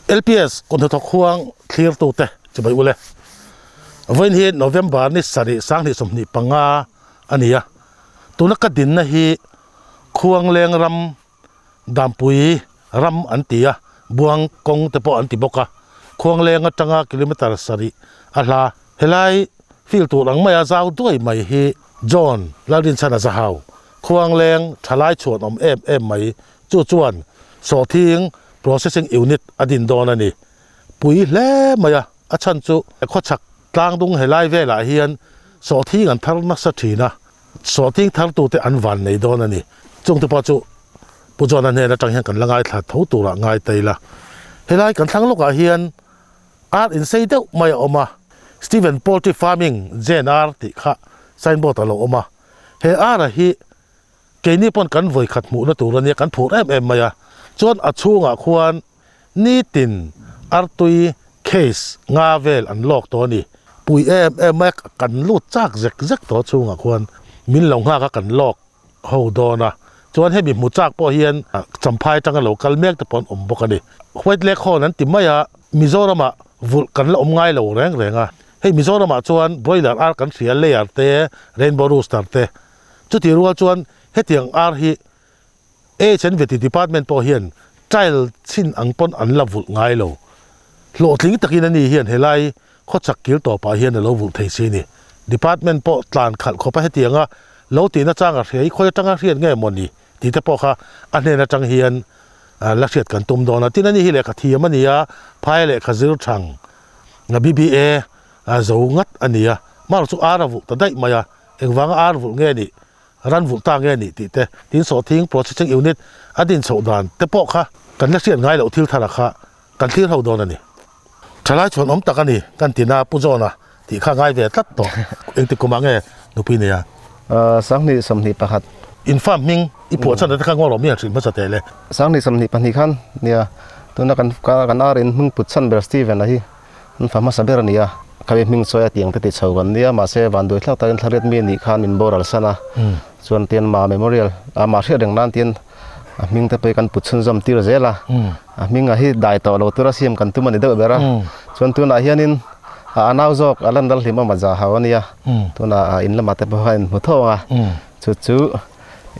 LPS kut hnathawk huang thlirtute chibai ule. Vawiin hi November ni sarih sanghnih sawmhnih panga a ni a, tuna ka dinna hi Khuangleng ram Dampui ram an ti a, Buang kawng te pawh an ti bawk a, Khuangleng atanga kilometre sarih a hla. Helai field tur ang maia zau duai mai hi John Lalrinchhana Zahau, Khuangleng thalai chhuan awm em em mai chu chuan sawhthing processing unit a din dawn a ni. Pui hle mai a, a chhan chu khawchhak tlangdung helai velah hian sawhthing an thar nasa thin a, sawhthing thartute an van nei dawn a ni. Chungte pawh chu Pu John-a hnen atang hian kan la ngaithla tho turah ngai ta ila. Helai kan thlang lawkah hian Ar insei deuh mai a awm a, Steven Poultry Farming JNR tih kha signboard a lo awm a. He ar-a hi keini pawn kan vawi khat hmuhna tur a nia, kan phur em em mai a. Chuan a chhungah khuan nitin artui case nga vel an lawk tawh a ni. Pui em em mai a, kan lut chak zek zek tawh a chhungah khuan min lo nghak a kan lawk ho dawn a, chuan hemi hmu chak pawh hian Champhai atanga lo kal mek te pawh an awm bawk a ni. White Lake Horn an ti mai a, Mizoramah vulh kan la awm ngai lo reng reng a, hei Mizoramah chuan broiler ar kan hria layer te, rainbow rooster te, chutih rual chuan hetiang ar hi AHNVT department pawh hian trial chhin ang pawn an la vulh ngai lo. Hlawhtling takin ani hian helai Khawchhak kil tawpah hian a lo vulh thei si ni. Department pawh tlan khalh khawpa hetianga lo tihna chang a hria hi khawi atanga hriat nge maw ni tih te pawh kha a hnen atang hian la hriat kan tum dawn a. Tin ani hi lehkha thiam a ni a, phai lehkha zir thang BBA zo ngat a ni a. Mar chu ar a vulh ta daih mai a, engvanga ar vulh nge nih, ran vulh ta nge nih tih te, tin sawhthing processing unit a din chhoh dan te pawh kha kan la hriat ngai loh thil thar a kha kan thlir ho dawn a ni. Thalai chhuan awm tak a ni, kan ti na Pu John-a tih kha ngai ve tlat tawh. Engtik kumah nge nupui nei a? Sanghnih 21. In farm hming i phuah chhan ate kha ngaw rawh mi han hrilh hmasa teh le. Sanghnih 22 khan nia, tuna kan kan ar in hming put chhan ber Steven-a hi an fa hmasa ber a ni a. Khawi hming chawi a tiang te ti chho kan nia, mahse vanduai thlak takin thla riat mi nih khan min boral san a. Chuan tian ma memorial a mah hriat reng nan tian a hming te pawh hi kan put chhunzawm tir zel a, a hming a hi dai tawh lo tura siam kan tum a ni deuh ber a, chuan tunah hianin a anau zawk a lan ral hlim awm a za hau a nia, tunah a in lamah te pawh a inhmu tho ang a, chu chu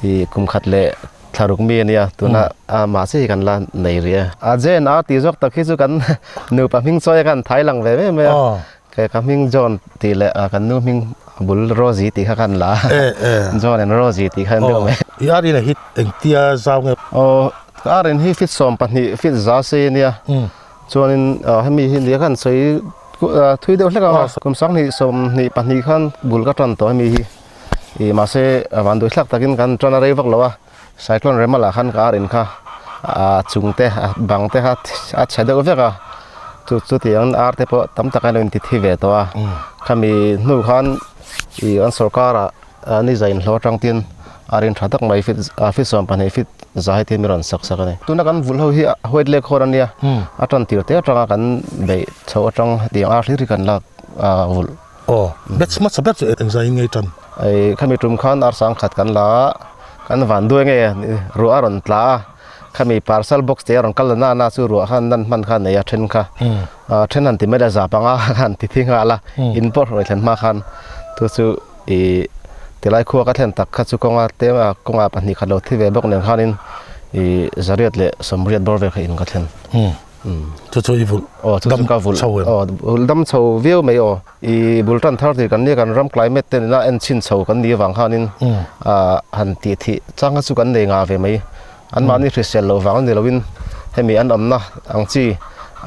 ih kum khat leh thla ruk mi a nia, tunah a mah chiah hi kan la nei rih a. A Jane a tih zawk tak hi chu kan nupa hming chawi a kan thai lang ve mai mai a. Kei ka hming John tih leh kan nu hming bul Rosie tih kha kan la a, John and Rosie tih kha an deuh mai. I ar in hi engtia zau nge? Aw, ka ar in hi fit 12 fit za sei a nia. Chuanin hemi hi nia khan sawi thui deuh hlek a, kum sanghnih 22 khan bul ka tan tawh hemi hi. Ih mahse vanduai thlak takin kan tan a rei vak lo a, cyclone Remala khan ka ar in kha a chung te a bang te kha a chhe deuh vek a, chu chutiang ar te pawh tam tak a lo inti thi ve tawh a, khami hnu khan ih an sorkar ah ni za inhlawh atang tin ar in tha tak mai fit fit 12 fit za heti mi rawn sak sak a ni. Tuna kan vulh ho hi white leg horn a nia, a tan tir te atanga kan beih chhoh atang hetiang ar hlir hi kan lak vulh. Aw, batch hmasa ber chu engzai in ngei tan? Ei, khami tum khan ar sang khat kan la a, kan van duai ngei a, ruah a rawn tla a, khami parcel box te a rawn kal la na na chu ruah khan nan hman kha nei a then kha, a then han ti mai la zap anga han ti thi nghal a, in pawh hruai thlen hma khan chu chu ih tilai khua ka thlen tak kha chu kawnga te kawnga pahnih khat lo thi ve bawk nen khanin ih zariat leh sawmriat bawr vel kha in ka thlen. Chu chu i vulh Aw chu chu ka vulh chho em? Aw vulh dam chho viau mai aw. I bul tan thar tir kan nia kan ram climate te nena en chhin chho kan nih avang khanin han tih thih chang kha chu kan nei nga ve mai. Anmahni hrisel loh vang a ni loin hemi an awmna ang chi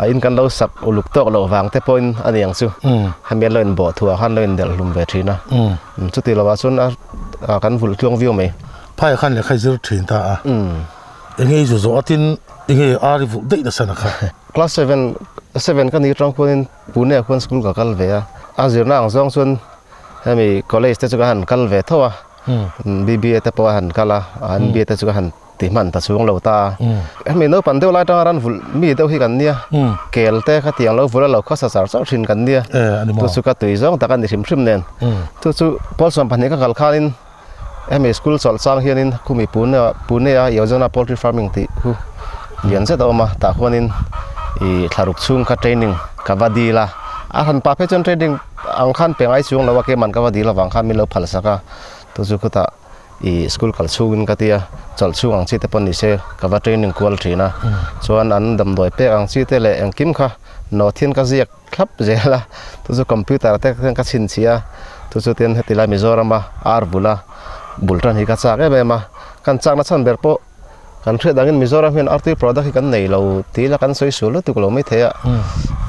a in kan lo sak uluk tawk loh vang te pawhin a ni ang chu. Hemi an lo inbawh thuah khan lo indelh hlum ve thin a. Chuti lovah chuan a kan vulh tluang viau mai. Phai khan lehkha i zir thin ta a. Enge i zu zawh atin enge ar i vulh daih nasa na kha? Class seven seven ka ni atang khuanin Pune ah khuan school ka kal ve a, a zirna ang zawng chuan hemi college te chu ka han kal ve tho a, BBA te pawh a han kal a, MBA te chu ka han ti hman ta chhung lo ta a. Hemi naupang deuh lai atanga ran vulh mi deuh hi kan nia, kel te kha tiang lo vulh a lo khawsa char char thin kan nia, chu chu ka tui zawng tak a ni hrim hrim nen. Chu chu pawl 12 ka kal khanin Hemi school chawlh chang hianin khumi Pune Pune a Yojana Poultry Farming tih khu lian zet a awm a, tah khuanin I thlaruk chhung kha training ka va dil a, a hran pah phei chuan training ang khan pe ngai chuang lo a, keimah ka va dil avang khan min lo phal sak a, chu chu khutah i school kal chhungin ka tia, chawlh chhung ang chi te pawh ni se ka va training kual thin a, chuan an damdawi pek ang chi te leh engkim kha nawt hian ka ziak thlap zel a, chu chu computer te khan ka chhinchhiah a, chu chu tin heti lai Mizorama ar bula bul tan hi ka chak em em a, kan chakna chhan ber pawh Kan hriat angin Mizoram hian artui product hi kan nei lo tih ila kan sawi sual lutuk lo maithei a,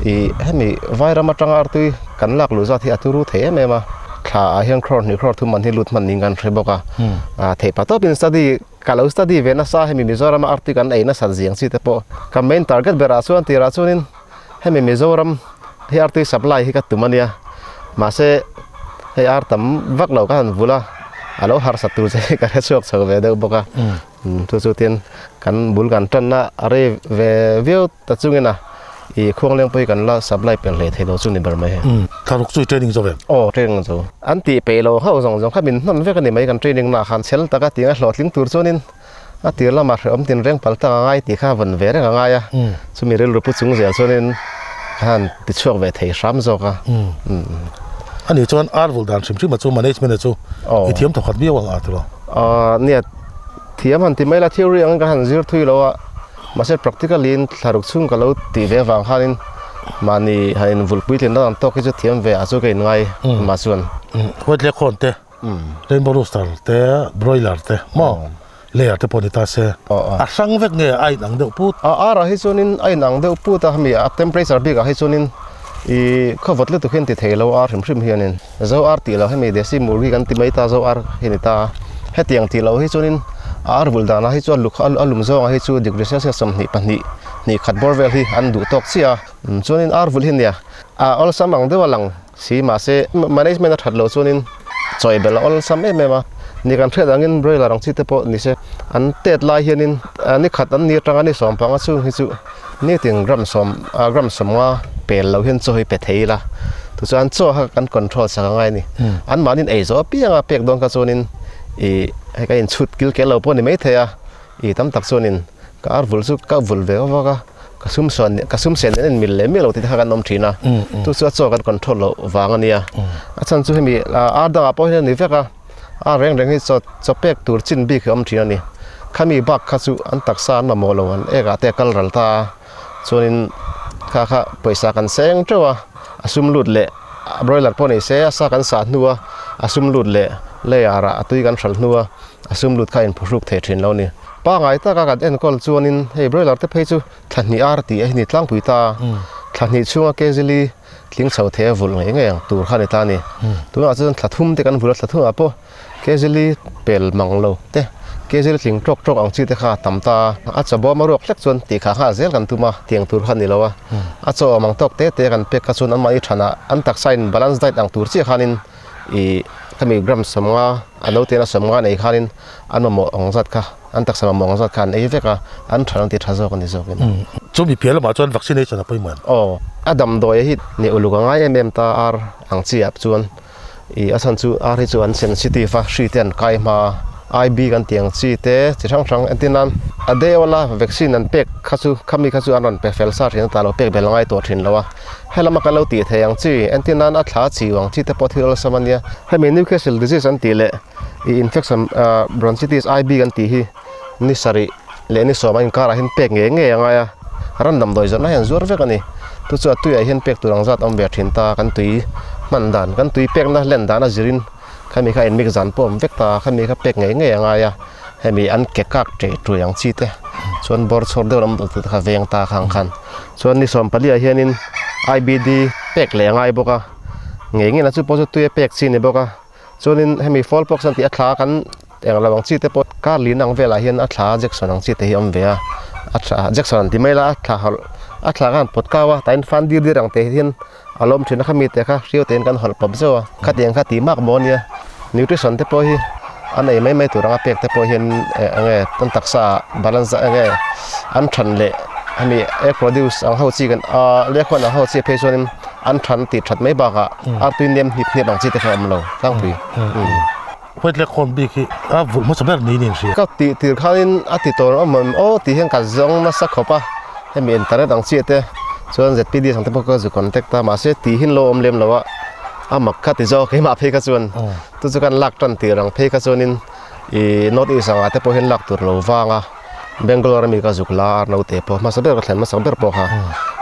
ih hemi vairam atanga artui kan lak luh zat hi a turu thei em em a, thla ah hian crore hnih crore thum man hi lut hman niin kan hre bawk a, ah theih pa tawpin study ka lo study ve nasa hemi Mizorama artui kan ei nasat ziang chi te pawh ka main target berah chuan tirah chuanin hemi Mizoram hi artui supply hi ka tum a nia mahse hei ar tam vak lo ka han vul a a lo harsat tur che hi ka hre chhuak chho ve deuh bawk a chu chu tin kan bul kan tanna a rei ve viau ta chungin a ih khuangleng pawh hi kan la supply pel hle thei lo chu ni ber mai hei. Thlaruk chu i training zo ve? Aw training zo. An tih peih lo ho zawng zawng kha min hnawn vek a ni mai kan training naah khan chhel taka tih anga hlawhtling tur chuanin A tir lamah hrehawm tinreng pal tak a ngai tih kha vawn ve reng a ngai a, chumi rilru pu chung zel chuanin ka han ti chhuak ve thei hram zawk a. Ani chuan ar vul dan hrim hrim a chu management a chu i thiam thawkhat viau ang a tilo? Nia, thiam han ti mai la, theory angin ka han zir thui lo a, mahse practically in thlaruk chhung ka lo tih ve avang khanin mahni han invulh puitlin dan tawk hi chu thiam ve ah chu ka inngai mah chuan. White Leghorn te Rainbow rooster te, broiler te maw layer te pawh ni ta se a hrang vek nge a inang deuh put? A ar ah hi chuanin a inang deuh put a, hemi a temperature bik ah hi chuanin ih khawvawt lutuk hian ti thei lo ar hrim hrim hianin zo ar tih loh hemi desi murgi kan ti mai ta zo ar hi ni ta a, hetiang tih loh hi chuanin a ar vul dan ah hi chuan luk a lum zawng ah hi chu degree celsius 22 hnih khat bawr vel hi an duh tawk chiah a, chuanin ar vul hi nia a awlsam ang deuh a lang. Si mahse management a that loh chuanin chawi belh a awlsam em em a, ni kan hriat angin broiler ang chi te pawh ni se an tet lai hianin ni khat an ni atanga ni sawm panga chhung hi chu nitin gram sawm gram sawmnga pel loh hian chaw hi pe thei ila tichuan chaw kha kan control sak angai a ni anmahniin ei zawh apianga pek dawn kha chuanin ih hei ka inchhut kil kel lo pawh a ni maithei a. I tam tak chuanin ka ar vul chu ka vul ve vak a, ka sum sawn ka sum sen nen mil leh miah lo tih te kha kan awm thin a, chu chu a chaw kan control loh vang a nia. A chhan chu hemi ar dangah pawh hian a ni vek a, ar reng reng hi chaw chaw pek tur chin bik hi a awm thin a ni. Khami bak kha chu an taksa an mamawh lo an ek ah te a kal ral ta a, chuanin kha kha pawisa kan seng teuh a, a sum lut leh broiler pawh ni se a sa kan sah hnu a, a sum lut leh layer ah a tui kan hralh hnu a. A sum lut kha a inphuhruk thei thin lo a ni. Pangai taka kan enkawl chuanin hei broiler te phei chu thla hnih ar tih a hi ni tlangpui ta a, thla hnih chhunga kezili tling chho thei a vulh ngei ngei ang tur kha a ni ta a ni. Tunah chuan thla thum te kan vulh a, thla thumah pawh kezili pel mang lo te, kezili tling tawk tawk ang chi te kha a tam ta a, a chaw bawm a ruak hlek chuan tih khah nghal zel kan tum a, tiang tur kha a ni lo a. A chaw awm ang tawk te te kan pek kha chuan anmahni thanah an taksa in balance diet ang tur chiah khanin Ih khami gram sawmnga a lo tena sawmnga nei khanin an mamawh ang zat kha an taksa mamawh ang zat kha an ei vek a, an tha an ti tha zawk a ni zawkin. Chu mi piah lamah chuan vaccination a pawimawh em? Aw, a damdawi hi ni uluk a ngai em em ta ar ang chi ah chuan ih a chhan chu ar hi chu an sensitive a, hri te an kai hma a. IB kan tih ang chi te chi hrang hrang entir nan a day awla vaccine an pek kha chu khami kha chu an rawn pe fel sa thin a ta lo pek bel ngai tawh thin lo a helama kan lo tih thei ang chi entir nan a thla chi ang chi te pawh thil awlsam a nia hemi Newcastle disease an tih leh ih infection ah bronchitis IB kan tih hi ni sarih leh ni sawm a inkarah hian pek ngei ngei a ngai a ran damdawi zawrhna hian zuar vek a ni chu chu a tuiah hian pek tur ang zat awm ve thin ta kan tui hman dan kan tui pekna len dan a zirin. Khami kha inmik zan pawh awm vek ta a, khami kha pek ngei ngei a ngai a, hemi an ke kak ṭeh ṭuai ang chi te chuan bawr chhawr deuh lam deuh te kha veng ta khang khan chuan ni sawmpali ah hianin I_B_D pek leh a ngai bawk a, ngei ngei na chu pawh chu tui a pek chi a ni bawk a, chuanin hemi fall pox an tih a thla kan eng lo ang chi te pawh kar lin ang velah hian a thla Jackson ang chi te hi a awm ve a, a thla Jackson an ti mai la a thla hawlh a thla khan pawt kau a tah hian fan dir dir ang te hian. A lawm thin a kha mite kha hriau tein kan hawlh pawp zeuh a, khatiang kha tih mak maw ania, nutrition te pawh hi an ei mai mai tur anga pek te pawh hian eng nge an taksa ah balance eng nge an than leh hemi egg produce ang ho chi kan ahh lehkhawn ang ho chi phei chuanin an than tih that mai bakah artui nem hnip hnep ang chi te kha a awm lo tlangpui. White Leghorn bik hi a vulh hmasa ber niin a inhria. Ka tih tir khanin a ti tawh awm em aw tih hian ka zawng nasa khawp a. Hemi internet ang chiah te chuan ZPD ang te pawh ka zu contact a mahse tih hi an lo awm lem lo a a mak kha ti zawk keimah phei kha chuan chu chu kan lak tan tir ang phei kha chuanin ih north east angah te pawh hian lak tur lo vang a Bangalore ami ka zuk la a naute pawh hmasa ber ka thlen hmasa ber pawh kha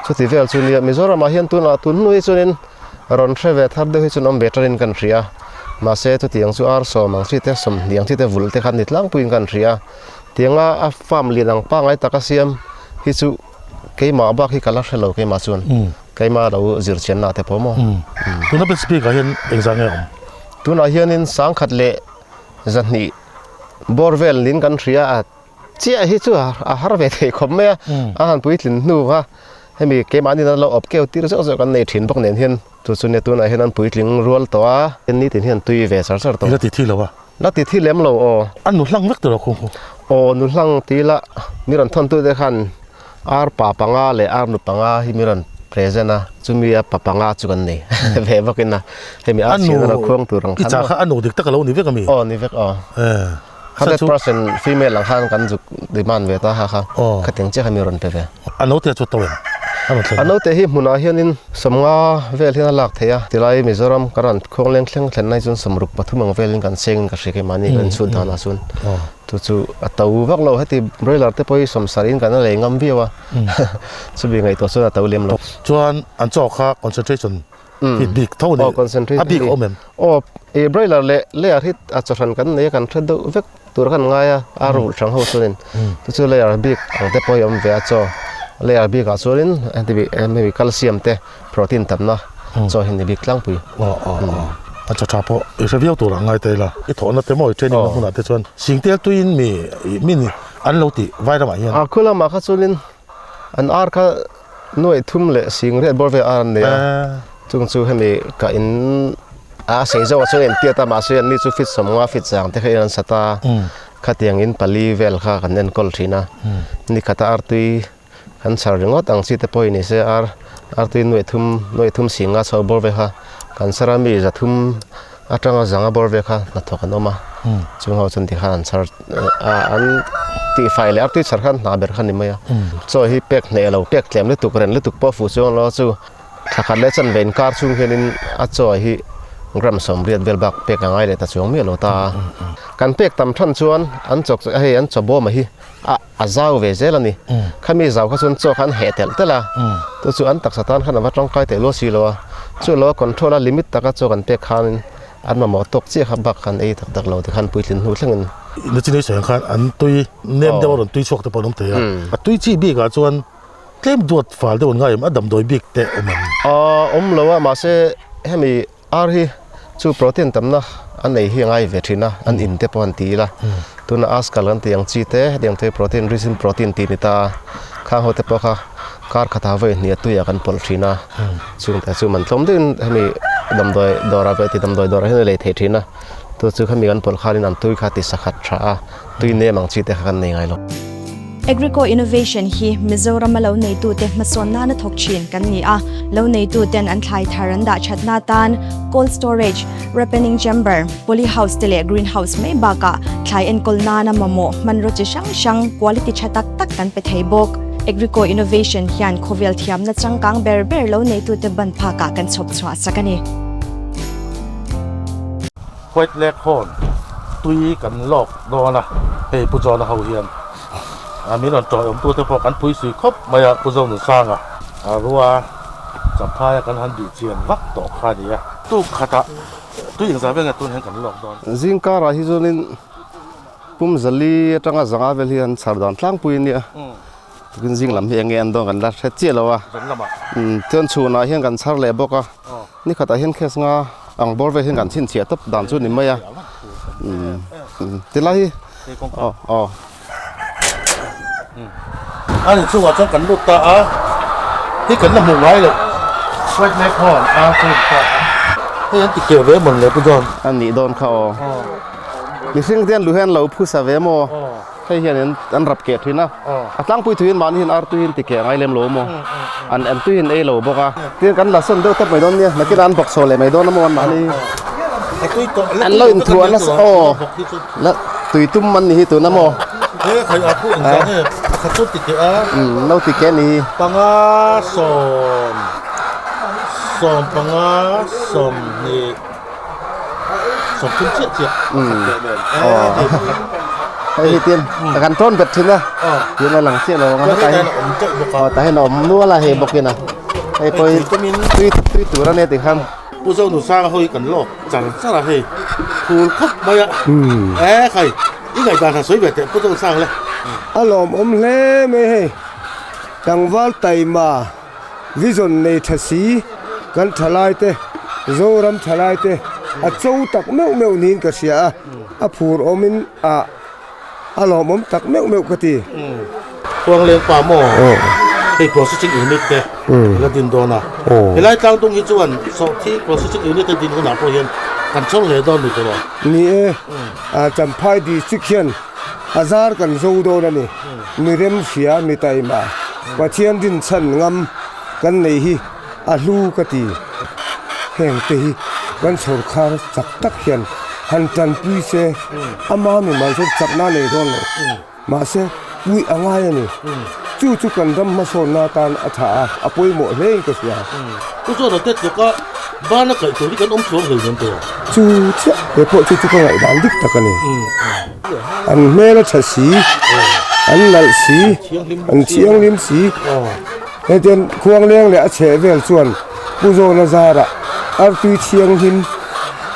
chuti vel chu nia Mizoram ah hian tunah tun hnu hi chuanin rawn hre ve thar deuh hi chuan awm ve tanin kan hria mahse chutiang chu ar sawm ang chi te sawmhnih ang chi te vulh te kha ni tlangpuiin kan hria. Tianga a farm lian ang pangngai taka siam hi chu keimah bak hi ka la hre lo keimah chuan keimah lo zir chianna te pawh maw. Tuna pet speaker hian engzah nge a awm? Tunah hianin sangkhat leh zahnih bawr vel niin kan hria a chiah hi chu a har ve thei khawp mai a, a han puitlin hnu kha hemi keimahni nan lo awp keu tir zeuh zeuh kan nei thin bawk nen hian chu chu nia tunah hian an puitling rual tawh a, nitin hian tui ve char char tawh. I la ti thi lo a? La ti thi lem lo aw. A nu hlang vek tur a khung khu. Aw nu hlang ti ila mi rawn thawn tute khan ar pa panga leh ar nu panga hi mi rawn present a, chumi a pa panga chu kan nei ve vak in a, hemi ar chhian a lo khuang tur ang khan. I chah kha a nu dik tak a lo ni vek a mi? Aw ni vek aw. 100% female ang khan kan zuk demand ve ta kha kha khatiang chiah kha mi rawn pe ve. A naute chu to em? A rawn thleng. A naute hi hmunah hianin sawmnga vel hian a lak theih a, tilai Mizoram kan rawn khuang leng thleng thlen lai chuan sawmruk pathum ang velin kan chengin ka hria keimahni kan inchhut danah chuan chu chu a to vak lo heti broiler te pawh hi sawmsarhin kan la lei ngam viau a chumi ngaihtuah chuan a to lem lo. Chuan an chaw kha concentration hi bik tho a ni. Aw concentration a bik a awm em? Aw i broiler leh layer hi a chawhran kan nei a kan hre deuh vek. Tur khan ngai a, a rulh hrang ho chuanin chu chu layer bik ang te pawh hi a awm ve a chaw layer bik ah chuanin heti bik hemi calcium te protein tamna chaw hi a ni bik tlangpui. Aw aw aw a chaw tha pawh i hre viau tur ah ngai ta ila i thawhna te maw i training na hmunah te chuan singtel tuiin mi mi ni an lo tih vai ramah hian. A khu lamah kha chuanin an ar kha nuaih thum leh sing riat bawr vel ar an nei a chung chu hemi ka in a sei zawk ah chuan intiat a mahse an ni chu fit sawmnga fit chang te kha in an sat a khatiang in pali vel kha kan enkawl thin a ni khata artui kan chhar ringawt ang chi te pawh hi ni se ar artui nuaih thum nuaih thum singa chho bawr vel kha kan chhar a mi za thum atanga zanga bawr vel kha hnathawk an awm a chung ho chuan tikhan an chhar an tihfai leh artui chhar khan hna ber kha a ni mai a chaw hi pek hneh lo pek tlem lutuk ren lutuk pawh fuh chuang lo chu Thla khat leh chanve inkar chhung hianin a chaw hi gram sawmriat vel bak pek a ngai leh ta chuang miah lo ta a. Kan pek tam than chuan an chawk chu hei an chaw bawm a hi a a zau ve zel a ni. Khami zau kha chuan chaw kha an heh telh telh a, chu chu an taksa tan khan a va tangkai teh luah si lo a. Chu lo a control a limit taka chaw kan pek khanin an mamawh tawk chiah kha bak khan ei tak tak lo tikhan puitlin hnu thlengin. Nachin ei sawi ang khan an tui nem deuh a rawn tui chhuak te pawh an awm thei a, a tui chi bikah chuan Tlem duat fal deuh an ngai em? A damdawi bik te awm em? Awm lo a, mahse hemi ar hi chu protein tamna an ei hi a ngai ve thin a, an in te pawh an ti ila. Tuna askal kan tih ang chi te hetiang te protein rich in protein tih ni ta a, khang ho te pawh kha kar khatah vawi hnih a tuiah kan pawlh thin a, chungte chu man tlawm deuhin hemi damdawi dawrah pawh ti damdawi dawrah hian a lei thei thin a, chu chu khami kan pawlh khanin an tui kha ti sakhat tha a, tui nem ang chi te kha kan nei ngai lo. Agrico Innovation hi Mizoram a lo neitute hmasawn nana thawk thin kan ni a, lo neituten an thlai thar an dah thatna atan cold storage, ripening chamber, poly house te leh green house mai bakah thlai enkawl nana mamawh hmanraw chi hrang hrang quality tha tak tak kan pe thei bawk. Agrico Innovation hian khawvel thiamna changkang ber ber lo neitute ban phakah kan chhawp chhuah sak a ni. White Leghorn tui kan lawk dawn a, hei Pu John-a ho hian min rawn tawiawm tute pawh kan pui sui khawp mai a, Pu Zonunsanga rua Champhaia kan han bih chian vak tawh kha a ni a. Tuk khatah tui engzah vel nge tun hian kan lawk dawn? Zing karah hi chuanin pum zali atanga zanga vel hi an chhar dan tlangpui a nia. Tukin zing lam hi eng nge an dawn kan la hre chiah lo a. Chuan chhunah hian kan chhar leh bawk a. Ni khatah hian case nga ang bawr vel hian kan chhinchhiah tawp dan chu ni mai a. Tilai hi aw aw. A ni chungah chuan kan lut ta a, hi kan la hmuh ngai loh white leg horn a chu ta a. Hei an ti keh ve mawn le Pu John. A nih dawn kha aw. Mihring te an lu hian lo phusa ve maw? Hei hian an rap keh thin a, a tlangpui thuiin mahni hian ar tuiin ti keh ngai lem lo maw? An an tuiin ei lo bawk a. Tin kan la sawn deuh tawp mai dawn nia, nakinah an bawk chho leh mai dawn a maw an mahni an lo inthuah nasa aw la tui tum an ni hi tuna maw? Pakhat chu ti teh a. Umm no ti ke ni. Panga sawm sawm panga sawmhnih sawmthum chiah chiah pakhat leh nen e hei pakhat. Hei hi tin kan tawn bet thin a tin a lang chiah lo ang a hetah hian aw tah hian a awm nual a hei bawk in a hei pawh hi tui tui tur a nia tikhan. Pu Zonu Sanga ho hi kan lawk char char a hei phul khawp mai a e khai i ngaihdan han sawi ve teh Pu Zonu Sang le. A lawmawm hle mai hei tlangval taima vision nei tha si kan thalai te Zoram thalai te a cho tak meuh meuh niin ka hria a a phur awmin a A lawmawm tak meuh meuh ka ti. Khuangleng pa maw hei processing unit te la din dawn a, helai tlangtung hi chuan sawhthi processing unit a din hunah pawh hian kan chhawr hle dawn ni tawh. Ni e, Champhai district hian a zar kan zo dawn a ni. Mi remhria, mi taima, Pathian rinchhan ngam kan nei hi a hlu ka ti. Heng te hi kan sawrkhar chak tak hian han tanpui se ama mi mal chuan chakna a nei dawn lo. Mahse puih a ngai a ni. Chu chu kan ram hmasawnna atan a tha a, a pawimawh hle in ka hria. Chu chuan a tet tluk a, bana kaih tur hi kan awm chuang hlei nen tawh. Chu chiah he pawh chu chu ka ngaihdan dik tak a ni. An hmel a tha si, an nalh si, an thianghlim si. Hetiang khuangleng leh a chheh vel chuan Pu Zawna zarah artui thianghlim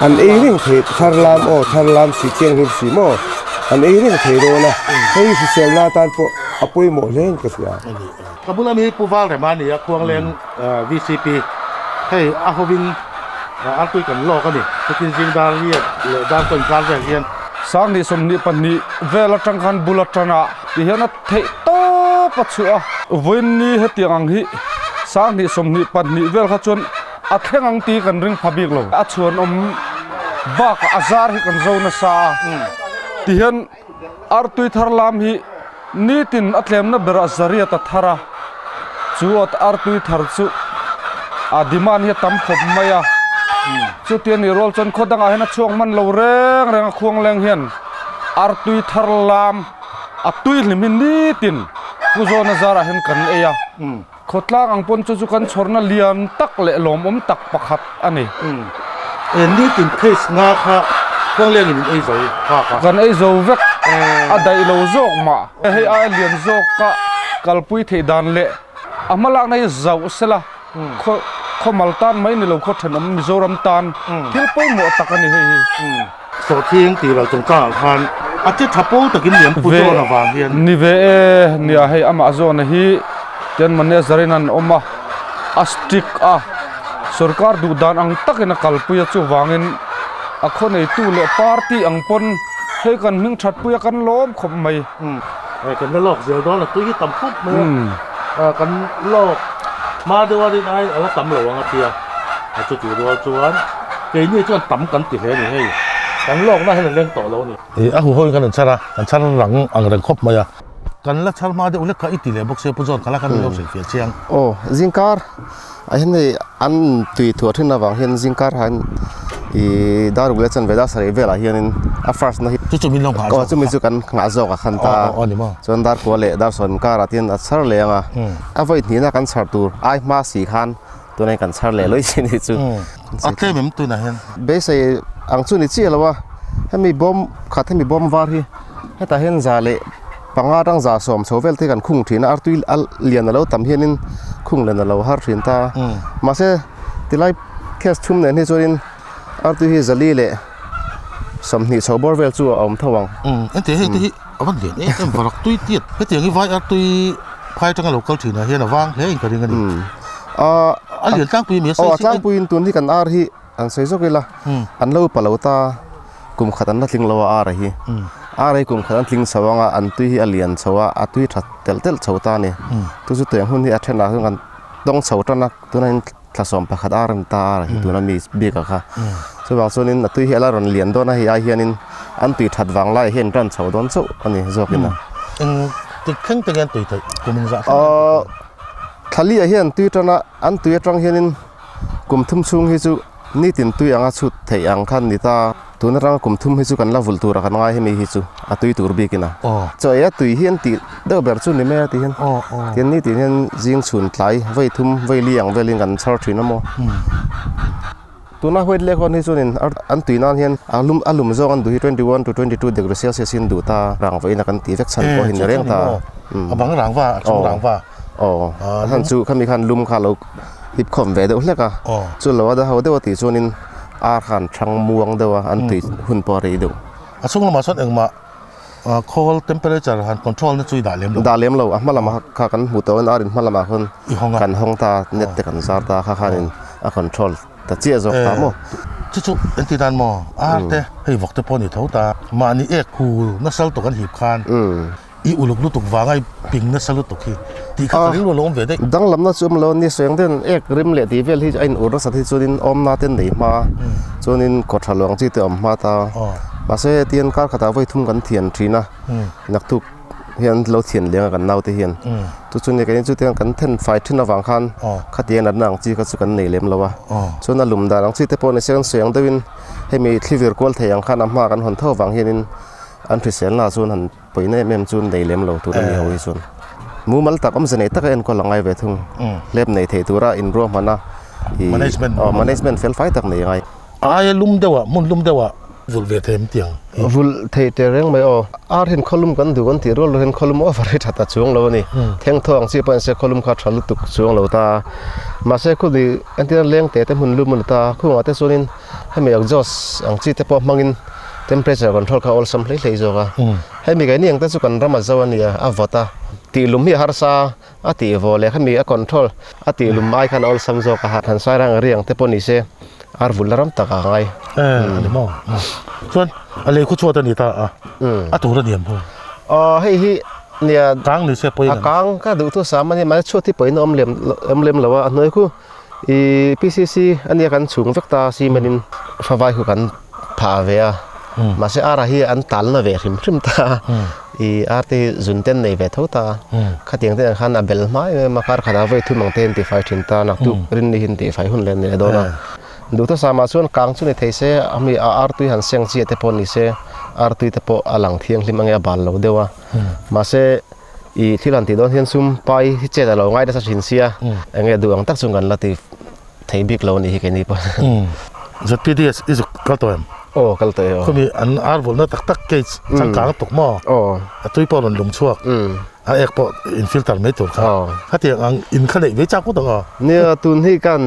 an ei reng thei, thar lam aw, thar lam si thianghlim si maw, an ei reng thei dawn a, hei hriselna atan pawh a pawimawh hle in ka hria. Ka bula mi Pu Valrema a ni a, Khuangleng VCP, hei a hovin artui kan lawk a ni, chutin zing dar riat leh dar kaw inkar vel hian. Sanghnih 22 vel atang khan bul atana ti hian a theih tawp a chhuah a. Vawiinni hetiang ang hi 20 22 vel kha chuan a thleng ang tih kan ring pha bik lo. A chhuanawm bakah a zar hi kan zo nasa a tihian artui thar lam hi nitin a tlemna berah zariat a thar a, chu artui thar chu a demand hi a tam khawp mai a. Chuti a nih rual chuan khaw dangah hian a chhuak hman lo reng reng a khuangleng hian artui thar lam A tui hlim hi nitin Pu Zawna zarah hian kan ei a, khawtlang ang pawn chu chu kan chhawrna lian tak leh lawmawm tak pakhat a ni. E nitin case nga kha Khuanglengin in ei zo phak a. Kan ei zo vek, a daih lo zawk mah. Hei aia lian zawka kalpui theih dan leh a hmalakna hi zauh sela khaw khawmal tan mai ni lo khaw thenawm Mizoram tan thil pawimawh tak a ni hei hi. Sawhthing tih loh chungchangah khan a che tha pawl takin liam pu zawn avang hian. Ni ve e, nia hei amah zawna hi ten manager in an awm a, a strict a, sorkar duh dan ang takin a kalpui a chuvangin a khaw neitu leh party ang pawn hei kan hming that pui a kan lawm khawp mai. Hei kan la lawk zel dawn a tui hi tam khawp mai a, kan lawk hma deuh a rin ai a la tam lo ang a tia, a chutih rual chuan keini chuan tam kan ti hle a ni hei, kan lawkna hian a leng tawh lo a ni. Ih a huho in kan han chhar a, kan chhar rang ang reng khawp mai a. Kan la chhar hma deuh lek kha i ti leh bawk sia Pu John kha la khan min lo hrilh fiah chiang. Aw zingkar ah hian hei an tui thuah thin avang hian zingkar ah hian ih dar ruk leh chanve dar sarih velah hianin a first na hi Chu chu min lo nghah zawk aw chumi chu kan nghah zawk a khan ta aw ni maw chuan dar kua leh dar sawm karah te hian a chhar leh ang a a vawi hnihna kan chhar tur ai hma si khan tunah hian kan chhar leh lawih si ni chu a tlem em tunah hian beisei ang chu ni chiah lo a hemi bawm khat hemi bawm var hi hetah hian za leh panga atang za sawm chho vel te kan khung thin a artui a lian a lo tam hianin khung len a lo har thin ta mahse tilai case thum nen hi chuanin artui hi zali leh 20 chho bawr vel chu a awm tho ang. Engti hei te hi a van lian em em varak tui tiat hetiang hi vai artui phai atanga lo kal thin ah hian a vang hle in ka ring a ni. A lian tlangpui a mi a sawi si. Aw a tlangpuiin tun hi kan ar hi an sawi zawk ila an lo pa lo ta kum khat an la tling lo a ar hi. Ar hi kum khat an tling chho anga an tui hi a lian chho a a tui that telh telh chho ta a ni. Chu chu tiang hun hi a then ah chuan kan tawng chho tan a tunah hian thla 11 ar a ni ta ar hi tuna mi bik ah kha. Chuvang chuanin a tui hi a la rawn lian dawn a hei ai hianin an tui that vang lai hian tan chho dawn chauh a ni zawkin a. Eng tik thleng te nge an tui theih kum inzah thleng Thlali ah hian tui tan a an tui atang hianin kum thum chhung hi chu. Nitin tui anga chhut theih ang khan ni ta. Tun atanga kum thum hi chu kan la vulh turah kan ngai hemi hi chu a tui tur bikin a. Chaw ei a tui hi an tih deuh ber chu ni mai a ti hian. Tihian nitin hian zing chhun tlai vawi thum vawi li ang velin kan chhar thin a maw. Tuna white leghorn hi chuanin an tui nan hian a lum a lum zawng an duh hi 21 to 22 degree celsius in duh ta rang vawiin a kan tih vek chhan pawh hi ni reng ta. A bang rang va a chung rang va. Aw a chhan chu khami khan lum kha lo hip khawm ve deuh hlek a chu lo a da ho deuh a tih chuanin ar khan thang muang deuh a an tui hun pawh a rei deuh. A chung lamah chuan engmah Khawl temperature han control na chu i dah lem lo. Dah lem lo, a hma lamah kha kan hmu tawh in ar in hma lamah khawn kan hawng ta, net te kan zar ta, kha khanin a control ta chiah zawk ta maw. Chu chu engti dan maw, ar te hei vawk te pawh ni tho ta, mahni ek hu nasal tuk an hip khan i uluk lutuk vanga i ping nasa lutuk hi tih kha ka rilru a lo awm ve daih. Danglamna chu awm lo, ni sawi ang ten ek rim leh tih vel hi a in ur nasat hi chuanin awmna te nei hma chuanin kawtha luang chi te awm hma ta. Mahse hetian kar khatah vawi thum kan thian thin a, naktuk hian lo thian leng a kan naute hian. Chu chu ni keini chu tiang kan then fai thin avang khan khatiang natna ang chi kha chu kan nei lem lo a. Chuan a lum dan ang chi te pawh ni se kan sawi ang deuhin hemi thlivir kual thei ang khan a hma kan hawn tho avang hianin an hriselna chuan han Pawina em em chu nei lem lo tur a ni ho hi chuan mumal tak awmze nei taka enkawl a ngai ve thung. Hlep nei thei tura inruahman a i aw management fel fai tak nei a ngai. A aia lum deuhah hmun lum deuhah vulh ve thei em tiang hi. Vulh thei teh reng mai aw. Ar hian khawlum kan duh kan tih rual rual hian khawlum over hi that a chuang lo a ni. Thengthaw ang chi pawh in se khawlum kha tha lutuk chuang lo ta. Mahse khumi entirna leng te te hmun lum a ni ta. Khungah te chuanin hemi exhaust ang chi te pawh hmangin Temperature control kha awlsam hlei hlei zawk a. Hemi keini ang te chu kan ram a zo a nia, a vawt a. Tih lum hi a harsa a tih vawh leh khami a control a tih lum ai khan a awlsam zawk a. Han sai rang ri ang te pawh ni se, ar vul la ram tak a ngai. E, a ni maw? Chuan a lei khu chhuat a ni ta a, a tur a ni em? Aw, hei hi nia. Kang ni se pawi A kang ka duh thu sam a nia, mahse chhuat hi pawhin a awm lem awm lem lo a, a hnuai khu i PCC a nia kan chhung vek ta cement in favai khu kan phah ve a mahse ara hi an talna ve hrim hrim ta i ar te hi zun ten nei ve tho ta khatiang te ang khan a bel hma em em a kar khatah vawi thum ang te an tifai thin ta naktuk rinni hi an tifai hun leh nei dawn a duhthusam ah chuan kang chu ni thei se a mi a ar tui han seng chiah te pawh ni se ar tui te pawh a lang thianghlim ange a bal lo deuh a mahse i thil han tih dawn hian sum pai hi chet a lo ngai nasa thin sia enge duh ang tak chuan kan la ti Thei bik lo a nih hi keini pawh. ZPDS i zuk kal tawh em? Aw kal tawh e aw. Khumi an ar vawlhna tak tak cage changkang tuk maw? Aw. A tui pawh rawn lum chhuak. A ek pawh in filter mai tur kha. Aw. Khatiang ang in kha neih ve chak ngawt ang aw. Nia tun hi kan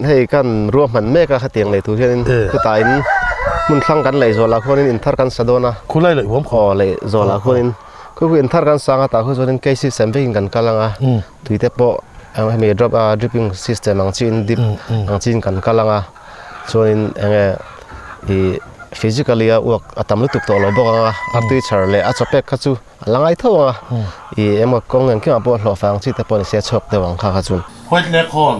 hei kan ruahman mek a khatiang nei tur hianin khutah in hmun thlang kan laih zawhlah khuanin in thar kan sa dawn a. Khulai laih huam khaw. Aw laih zawhlah khuanin khu khu in thar kan sang a tah khu chuanin cage system vekin kan kal ang a. Tui te pawh hemi drop a dripping system ang chiin dip ang chiin kan kal ang a chuanin eng nge ih physically a uak a tam lutuk tawh lo bawk ang a a tui chhar leh a chawpek kha chu a la ngai tho ang a ih emaw kawng engkim ah pawh hlawh fang chi te pawh ni se a chhuak deuh ang kha kha chuan. White Leghorn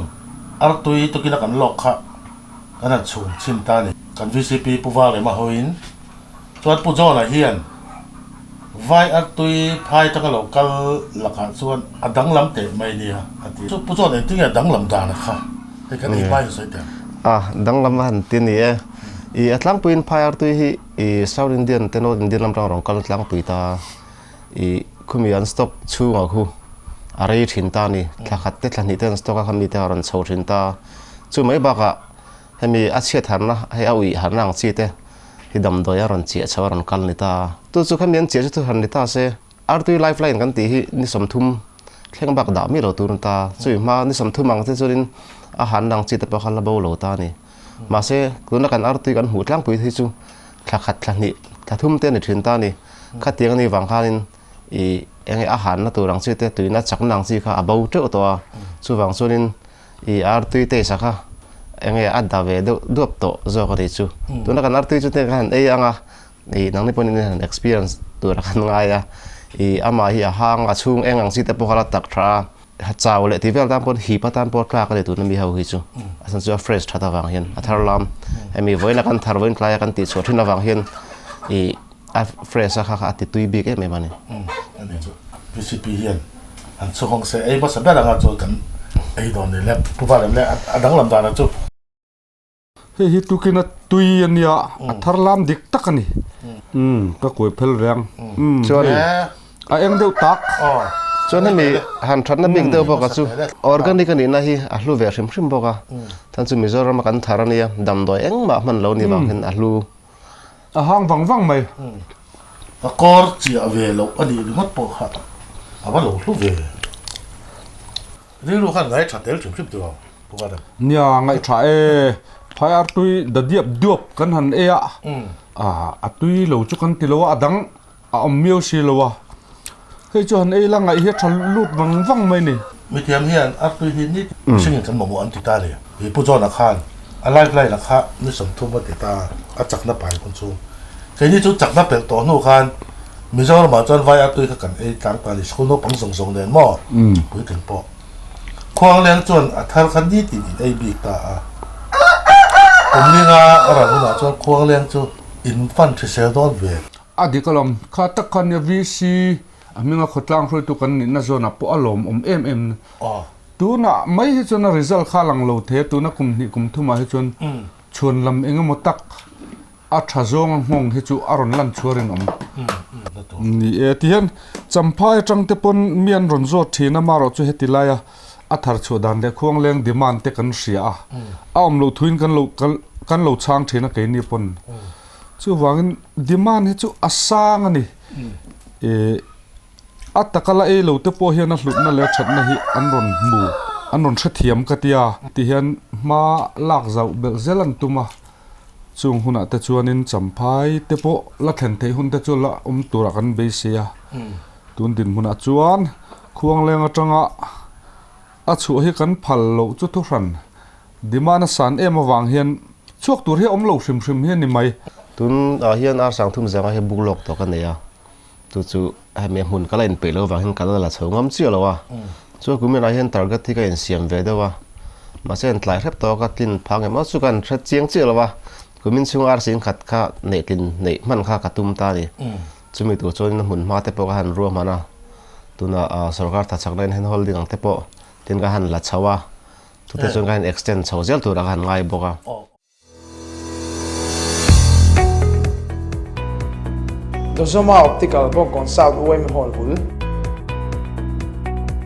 artui tukin a kan lawk kha kan han chhum chhin ta a ni. Kan vcp Pu Valrema hoin Chuan Pu John-a hian vai artui phai atanga lo kal lakah chuan a danglam teh mai nia a ti. Chu Pu John engtin nge a danglam dan a kha? Hei kan ei hmai sawi teh ang. A danglam a han ti ni e. I a tlangpuiin phai artui hi i South Indian te North Indian lam tang rawn kal tlangpui ta. I khumi an stock chhungah khu a rei thin ta a ni. Thla khat te thla hnih te an stock a kha mite a rawn chho thin ta. Chu mai bakah Hemi a chhiat harna, hei a uih harna ang chi te hi damdawi a rawn chiah chho a rawn kal ni ta. Tu chu khami an chiah chu thu hran ni ta se, artui lifeline kan tih hi ni 30 thleng bak dah mi lo tur ni ta. Chui hma ni 30 ang te chuanin a hanna ang chi te pawh kha la bo lo ta a ni. Mahse, tuna kan artui kan hmuh tlangpui hi chu thla khat, thla hnih, thla thum te a ni thin ta a ni. Khatiang a ni vang khanin ih eng nge a hanna tur ang chi te, tuina chakna ang chi kha a bo teuh tawh a. Chuvang chuanin I artui taste a kha enge a da ve deuh duap tawh zawk a nih chu. Tuna kan artui chu te ka han ei ang a, i nangni pawhin in han experience tur a kan ngai a, i amah hi a hang a chhung eng ang chi te pawh kha la tak tha a, chau leh tih vel tan pawhin hip atan pawh tlak a ni tuna mi ho hi chu. A chhan chu a fresh that avang hian a thar lam hemi vawiin a kan thar vawiin tlai a kan tih chhuah thin avang hian i a fresh a kha kha a ti tui bik em em a ni. A ni chu PCP hian an chhawng se ei hmasa ber anga chuan kan ei dawn ni le Pu Valem le a danglam dan a chu. Hei hi tukin a tui a nia, a thar lam dik tak a ni. Umm, ka kuai phel ve ang. Umm, Chuan a eng deuh tak. Chuan hemi han thatna bik deuh bawk a chu organic a nihna hi a hlu ve hrim hrim bawk a. Chuan chu Mizoram a kan thar a nia, damdawi engmah hman lo ni vang hian a hlu. A hang vang vang mai. Ka kawr chiah ve loh a nih ringawt pawh kha a va lo hlu ve. Rilru khan ngaihṭha tel hrim hrim tiraw Pu Adam? Nia, ngaihṭha e. Phai ar tui da diap duap kan han ei a, a tui lo chu kan ti lo a, a dang a awm miau si lo a. Hei chu han ei la ngaih hi a ṭha lut vang vang mai ni. Mithiam hian ar tui hi ni hringin kan mamawh an ti ta a ni. Pi Pu John-a khan a lifeline-a kha ni 30 a ti ta a, a chakna pai hun chu. Keini chu chakna pelh tawh hnu khan Mizoramah chuan vai artui kha kan ei tlang ta a ni, school naupang zawng zawng nen maw puitling pawh. Khuangleng chuan a thar kha nitin in ei bik ta a. Kum linga a ral hunah chuan Khuangleng chu in fan hrisel dawn ve. A dik alawm, kha tak khan nia VC a hminga khawtlang hruaitu kan nihna zawnah pawh a lawmawm em em. Tunah mai hi chuan a result kha a lang lo thei a, tuna kum hnih kum thumah hi chuan chhuan lam eng emaw tak a tha zawnga nghawng hi chu a rawn lan chhuar in awm ni e. Tihian Champhai atang te pawn mi an rawn zawt thin a, marawh chu heti laia a thar chhuah dan leh khuangleng demand te kan hria a, a awm loh thuin kan lo kan lo chhang thin a keini pawn. Chuvangin demand hi chu a sang a ni. A taka la ei lo te pawh hian a hlutna leh a thatna hi an rawn hmu, an rawn hrethiam ka tia. Tihian hma lak zauh belh zel an tum a, chung hunah te chuanin Champhai te pawh la thlen theih hun te chu la awm turah kan beisei a. Tun dinhmunah chuan Khuangleng atanga a chhuah hi kan phal loh chu thuhran demand a san em avang hian chhuak tur hi a awm lo hrim hrim hi a ni mai. Tunah hian ar sangthum zanga hi buk lawk tawh ka nei a. Chu chu hemi hmun ka la inpeih loh avang hian ka la la chho ngam chiah lo a. Chuan kuminah hian target hi ka insiam ve deuh a. Mahse an tlai hrep tawh a, ka tlin phang em aw chu ka han hre chiang chiah lo a. Kumin chhung arsi inkhat kha neih tlin neih hman kha ka tum ta a ni. Chumi tur chuanin a hmun hma te pawh ka han ruahman a. Tunah sorkar thachakna in handholding ang te pawh tin ka han la chho a. Chute chuan ka han extend chho zel turah ka han ngai bawk a. Dozoma Optical Bawngkawn South UM Hall bul.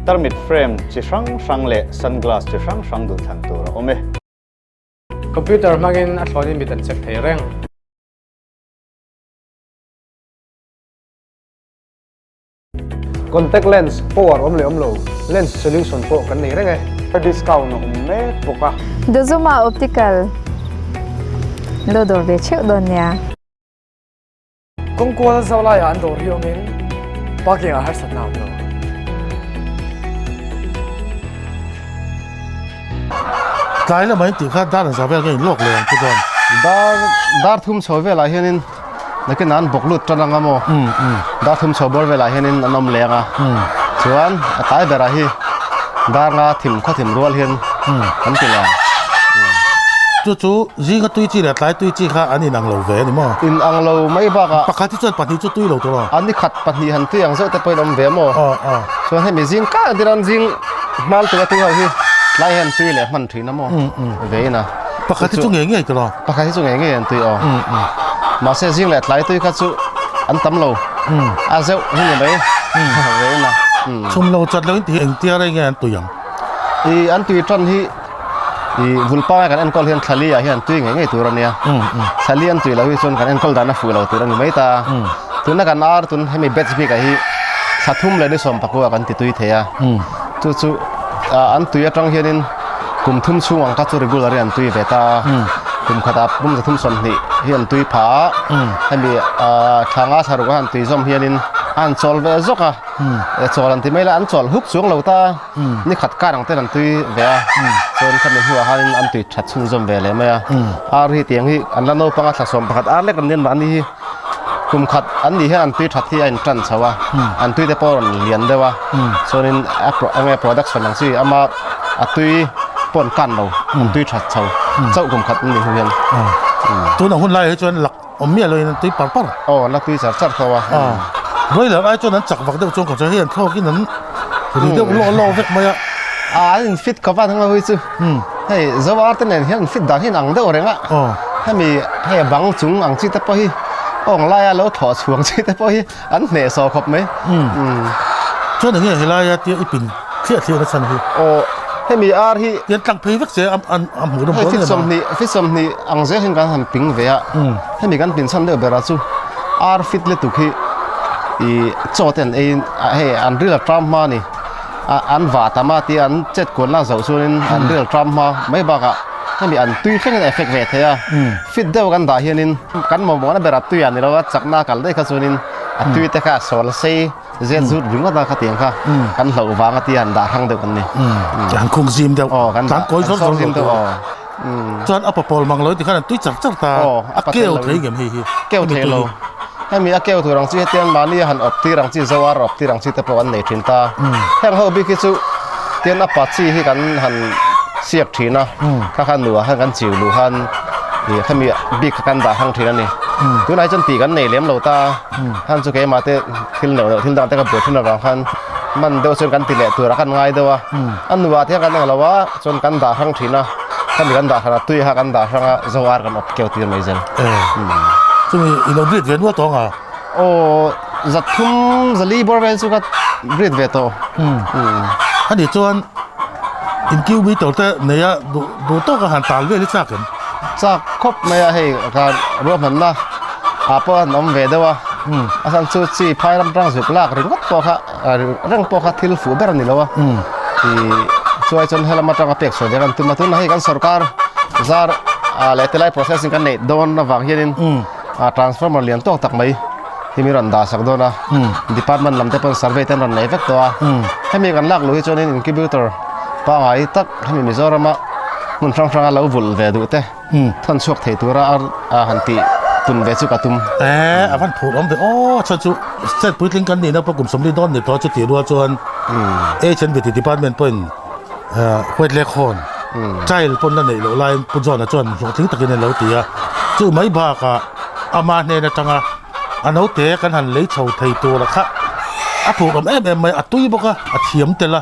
Tarmit frame chi hrang hrang leh sunglass chi hrang hrang duhthlan tur a awm e. Computer hmangin a thlawnin mit an check thei reng. Contact lens power awm leh awm lo, lens solution pawh kan nei reng e. Discount a awm mek bawk a. Dozuma Optical lo dawr ve theuh dawn nia. Kawngkual zau laiah an dawr hi awmin parking ah harsatna a awm lo. Tlai lamah in tih kha dar an za vel nge in lawk leh ang chu dawn. Dar dar thum chho velah hianin nakin an bawk lut tan anga maw dar thum chho bawr velah hianin an awm leng a chuan a tlai berah hi dar nga thim khaw thim rual hian an ti leng. Chu chu zinga tui chi leh tlai tui chi kha an inang lo ve a ni maw? Inang lo mai bakah. Pakhat hi chuan pahnih chu tui lo tur aw. An ni khat pahnih han tui ang zeuh te pawhin awm ve maw? Chuan hemi zing kar tir an zing hmal tura tui ho hi tlai hian tui leh hman thin a maw? Ve in a. Pakhat hi chu ngei ngei tur aw. Pakhat hi chu ngei ngei an tui aw. Mahse zing leh tlai tui kha chu an tam lo. A zeuh hi ni mai. Ve in a. Chhum lo chat lo in tih engtia rei nge an tui ang? I an tui tan hi i vulpa kan enkawl hian thlali ah hian tui ngei ngei tur a nia. Thlali an tui lo hi chuan kan enkawl dan a fuh lo tur a ni mai ta. Tuna kan ar tun hemi batch bik ah hi thla thum leh ni sawm pakua kan ti tui thei a. Chu chu an tui atang hianin kum thum chhung ang kha chu regular in an tui ve ta a. Kum khatah pum zathum 20 hi an tui pha a. Hemi thla nga thla ruk a han tui zawm hianin a han chawl ve zawk a. Chawl an ti mai la an chawl huk chuang lo ta. Ni khat kar ang ten an tui ve a. Chuan khami hnuah khanin an tui that chhunzawm ve leh mai a. Ar hi tiang hi an la naupang a thla 11 ar lek an nen mahni hi. Kum khat an nih hian an tui that hi a in tan chho a, an tui te pawh a rawn lian deuh a, chuanin a eng nge production ang chi ama a tui pawh an kan lo, an tui that chho chauh kum khat an nih hnu hian. Tuna hun laiah hi chuan lak awm miah loin an tui par par. Aw an la tui char char tho a. Broiler ai chuan an chak vak deuh chuan ka hria hei an thlawkin an ri deuh lawh lawh vek mai a. A an in fit khawp a thang ho hi chu. Hei zo ar te nen hian fit dan hi an ang deuh reng a. Hemi hei a bang chung ang chi te pawh hi awng laia lo thlawh chhuang chi te pawh hi an hneh sawh khawp mai. Chuan enge helaia tia i pin thliah thliah na chhan hi? Aw hemi ar hi Tian tlang phei vek che a a hmuh nawm hei dawn fit em a? sawmhnih fit 20 ang zel hian kan han ping ve a. Hemi kan pin chhan deuh berah chu ar fit lutuk hi ih chaw te an ei hei an ril a tram hma a ni. An vah tam a tia an chet kualna zoh chuanin an ril tram hma mai bakah hemi an tui thlengin a effect ve thei a. Fit deuh kan dah hianin kan mamawhna berah tui ah ni lo a, chakna a kal daih kha chuanin a tui te kha a sawl sei zet zut ringawt a khatiang kha kan hlauh vang a tia han dah hrang deuh kan ni. Han khung zim deuh, Aw kan tlan kawi zawr zawr zim deuh aw. Chuan a papawl mang lo ti khan an tui char char ta, a keu thei ngem hei hi. Keu thei lo. Hemi a keu tur ang chi hetiang mahni a han awp tir ang chi, zo ar awp tir ang chi te pawh an nei thin ta. Heng ho bik hi chu tian a pa chi hi kan han siak thin a, kha kha nuah khan kan chiu luh khan ih hemi bik kha kan dah hrang thin a ni. Tunah hi chuan tih kan nei lem lo ta, khan chu keimah te thil neuh neuh thil dang te ka buai thin avang khan man deuh chuan kan ti leh turah kan ngai deuh a. A nuah te hian kan ang lo a, chuan kan dah hrang thin a. Khami kan dah hrang a, tui kha kan dah hrang a, zo ar kan awp keu tir mai zel. Chumi i lo breed ve nual tawh ang a? Aw, zathum zali bawr vel chu ka breed ve tawh. Ani chuan incubator te nei a duh tawk a han tal vel hi chak em? Chak khawp mai a, hei ka ruahmanna ah pawh an awm ve deuh a, a chhan chu chi phai ram tang zuk lak ringawt pawh kha reng pawh kha thil fuh ber a ni lo a ih chuai chuan helam atanga pek chhuah ve kan tum a tunah hei kan sorkar zar ah leh tilai processing kan neih dawn avang hianin ah transformer lian tawk tak mai hi mi rawn dah sak dawn a department lam te pawn survey te an rawn nei vek tawh a hemi kan lak luh hi chuanin incubator pangngai tak hemi Mizorama hmun hrang hranga lo vulh ve duh te Thawn chhuak thei tura a han tih tun ve chu ka tum. E, a van phur awm ve aw, chuan chu state puitling kan nihna pawh kum 40 dawn ni tawh chutih rual chuan HNBT department pawhin white leg horn child pawn la neih loh laiin Pu John-a chuan hlawhtling takin a lo ti a, chu mai bakah ama hnen atanga a naute kan han lei chho thei tura kha a phur awm em em mai, a tui bawk a, a thiam tel a,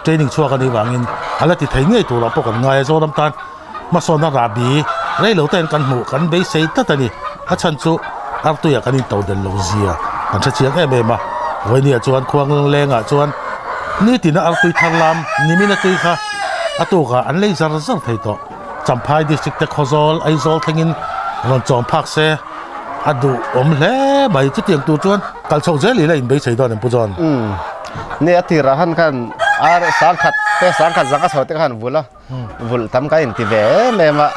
training chhuak a nih vangin a la ti thei ngei turah pawh kan ngai a, Zoram tan. Hmasawnna rahbi rei lo tein kan hmuh kan beisei tlat a ni. A chhan chu artuiah kan into del lo zia kan hre chiang em em a. Vawinia chuan khuang lengah chuan nitina artui thar lam nimin a tui kha a tukah an lei zar zar thei tawh. Champhai District te Khawzawl, Aizawl thlengin rawn chawm phak se a duh awm hle mai. Chutiang tur chuan kal chhoh zel ila inbeisei dawn em Pu John? Umm. Ni a tirah khan khan ar sangkhat te sangkhat zanga chho te kha han vul a. Vulh tam ka inti ve em em a,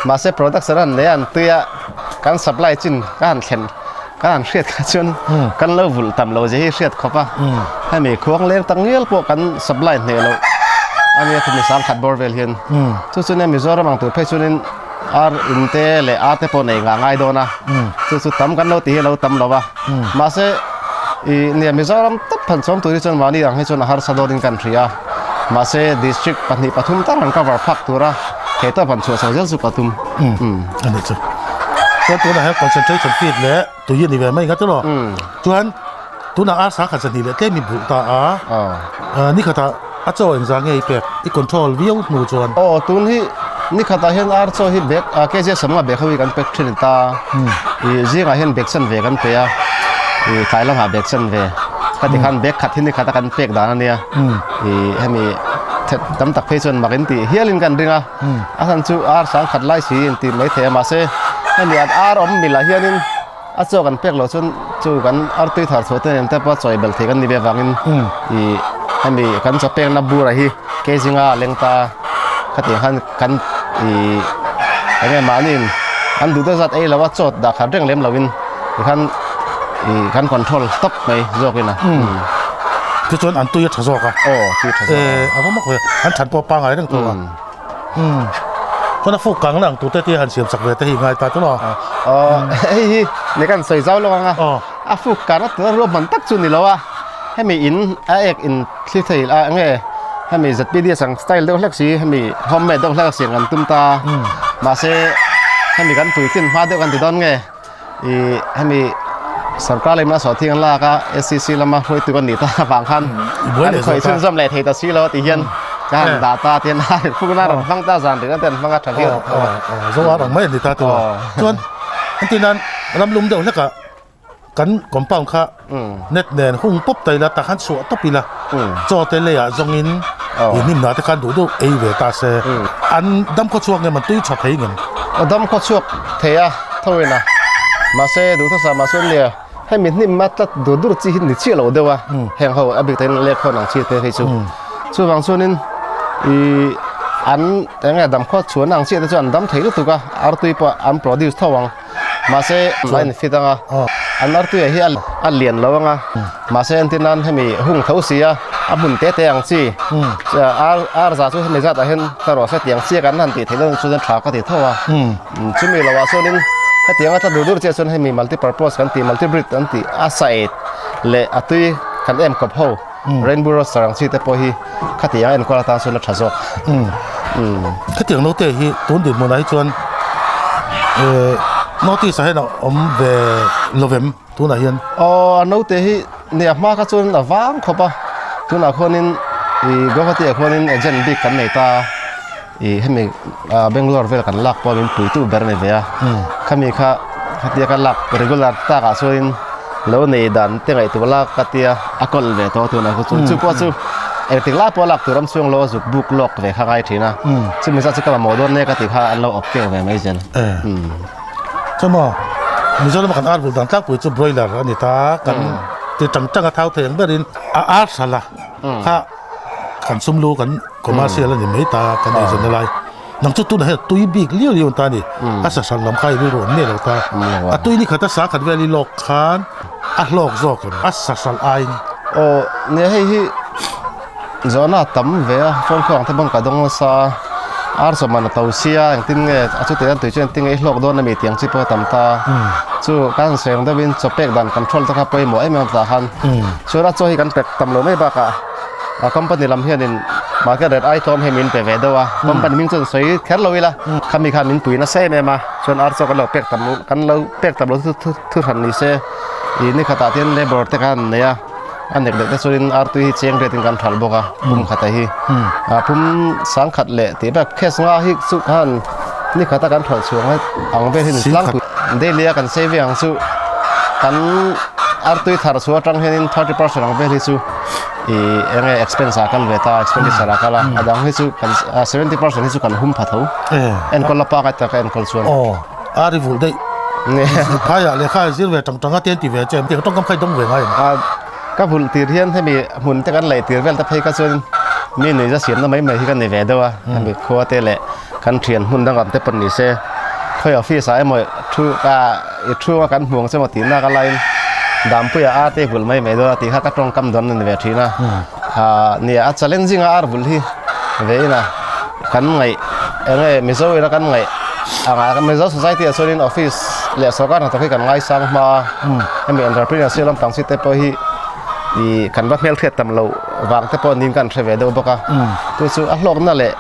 mahse production an nei a an tui a, kan supply chin ka han thlen ka han hriat kha chuan kan lo vulh tam lo zia hi hriat khawp a, hemi khuang leng tak ngial pawh kan supply hneh loh a nia chumi sangkhat bawr vel hian chu chu nia Mizoram ang tur phei chuanin ar in te leh ar te pawh nei ngah ngai dawn a, chu chu tam kan lo ti hi a lo tam lo a, mahse ih nia Mizoram tawp han chawm tur hi chuan mahni ang hi chuan a harsa dawnin kan hria. Mahse district pahnih pathum tak han cover phak tura theihtawp han chhuah chho zel chu ka tum. Umm a nih chu. Chuan tunah hian concentration feed leh tui a ni ve mai nga tiraw? Chuan tunah ar sangkhat zahnih leh tlem i bulh ta a, nikhatah a chaw engzah nge i pek i control viau hnu chuan? Aw tun hi nikhatah hian ar chaw hi bag kg sawmnga bag ho hi kan pek thin ta. Ih zingah hian bag chanve kan pe a, ih tlai lamah bag chanve. Khati khan bag khat hi nikhat a kan pek dan a nia. Ih hemi tam tak phei chuan mak in tih hialin kan ring a. A chhan chu ar sang khat lai si in tih mai thei a mahse hemi an ar awm milah hianin a chaw kan pek loh chuan chu kan ar tui thar chhuah te nen te pawh chawi belh thei kan ni ve avangin ih hemi kan chaw pekna bur ah hi keizinga a leng ta khatiang khan kan ih eng nge mahniin an duh deuh zat ei lo a chaw dah khat reng lem loin tikhan ih kan control tawp mai zawkin a. Tichuan an tui a tha zawk a. Aw tui a tha zawk a. A va mak ve an than pawh pangai reng tawh a. Chuan a fuk kang na ang tur te te han siam sak ve te hi ngai ta tawh a. Aw hei hi ni kan sawi zau lawk ang a. A fuk kang na tur a ruahman tak chu ni lo a hemi in a ek in thli thei a nge hemi ZPD sang style deuh hlek si hemi homemade deuh hlek a siam kan tum ta mahse hemi kan puitlin hma deuh kan ti dawn nge ih hemi sarkar leh hmasa thing an lak a SCC lama hruaitu kan nih ta avang khan kan khawih chhunzawm leh thei ta si lo ti hian. Ka han dah ta tian a fuk na rawn hmang ta zan ringawt te an hmang a tha viau tho a. Zo ar ang mai a ni ta tawh a. Chuan engtin nan ram lum deuh hlekah kan compound kha net nen hung pawp ta ila tak han chhuah tawp ila chaw te leiah zawngin i hnim hna te khan duh deuh ei ve ta se an dam khaw chhuak ngem an tui tha thei ngem. Aw dam khaw chhuak thei a tho ina mahse duhthusam ah chuan nia hemi hnim a tlat dur dur chi hi ni chiah lo deuh a heng ho a bik takin lek khawn ang chi te hei chu chuvang chuanin ih an eng nge dam khaw chhuahna ang chiah te chu an dam thei lutuk a artui pawh an produce tho ang. Mahse a infit anga an artuia hi a lian lo anga mahse entir nan hemi hung tho si a a hmun te te ang chi ar za chu hemi zat ah hian ka rawh se tiang chiak an han tih theih dawn chuan tha ka ti tho a chumi lo ah chuanin hetiang a tla dur dur chiah chuan hemi multi purpose kan tih multi breed an tih a side leh a tui kan em kawp ho rainbow roaster ang chi te pawh hi khatiang a enkawl atan chuan a tha zawk. Khatiang note hi tun dinhmunah hi chuan notice ah hian a awm ve lovem tunah hian. Aw a note hi nia hma kha chuan a vang khawp a tunah khuanin ih Guwahati ah khuanin agent bik kan nei ta ih hemi Bangalore vel kan lak pawh min puitu ber a ni ve a khami kha khatia ka lak regular takah chuanin lo nei dan te ngaihtuah lak ka tia a kawl ve tawh tunah kha chuan chu pawh chu engtik lai pawh lak tur awm chhung lo a zuk buk lawk ve kha ngai thin a chumi zat chu ka mamawh dawn nia ka tih kha an lo awp keuh ve mai zel. Chumaw Mizoram a kan ar bul dan tlangpui chu broiler a ni ta kan ti tang tang a thau thei ang berin a ar hral a kha kan sum lu kan commercial a ni mai ta kan eizawn lai. Nang chu tunah hian tui bik liau liau an ta a ni. A sa hran lam kha i rilru an nge lo ta. A tui ni khat a sa khat vel i lawk khan a hlawk zawk em? A sa hran aiin. Aw nia hei hi zawhna a tam ve a, phone khaw ang te pawn ka dawng nasa a, ar chaw man a to sia engtin nge a chutih hian tui chu engtin nge i hlawk dawn ami tih ang chi pawh a tam ta. Chu kan sawi ang deuhin chaw pek dan control te kha pawimawh em em tah khan chuan a chaw hi kan pek tam lo mai bakah A company lam hianin market rate ai tlawm hi min pe ve deuh a, company hming chuan sawi kher lo ila, khami khan min pui nasa em em a, chuan ar chaw kan lo pek tam kan lo pek tam lo chu thu hran ni se, ih ni khatah te hian labour te khan an nei a, a nek deuh te chuanin ar tui hi cheng riatin kan hralh bawk a, pum khatah hi ah pum sang khat leh tih bak case nga hi chu khan ni khata kan hralh chhuah ang ang vel hi ni tlangpui daily a kan save ang chu kan ar tui thar chhuah atang hianin 30% ang vel hi chu. Ih eng nge expense ah kal ve ta expenditure ah kal a a dang hi chu kan 70% hi chu kan hum pha tho enkawl la pangai taka enkawl chuan aw a ri vulh daih phaiah lehkha zir ve tang tang a te an ti ve che tiang tawngkam kha i dawng ve ngai em a ka vulh tir hian hemi hmun te kan laih tir vel te phei kha chuan mi nuihza siamna mai mai hi ka ni ve deuh a hemi khua te leh kan thian hmun dangam te pawh ni se khawi office ah emaw thu ka i chhunga kan hmuh ang che maw tih nak a laiin Dampuia ar te vulh mai mai dawn a tih kha ka tawngkam dawn a ni ve thin a. Aaa nia a challenging a ar vulh hi ve in a kan ngaih eng nge Mizo ina kan ngaih anga Mizo society ah chuanin office leh sorkar hnathawk hi kan ngaisang hma a hemi entrepreneurship lampang chi te pawh hi ih kan va hmelhriat tam loh vang te pawh niin kan hre ve deuh bawk a chu chu a hlawkna leh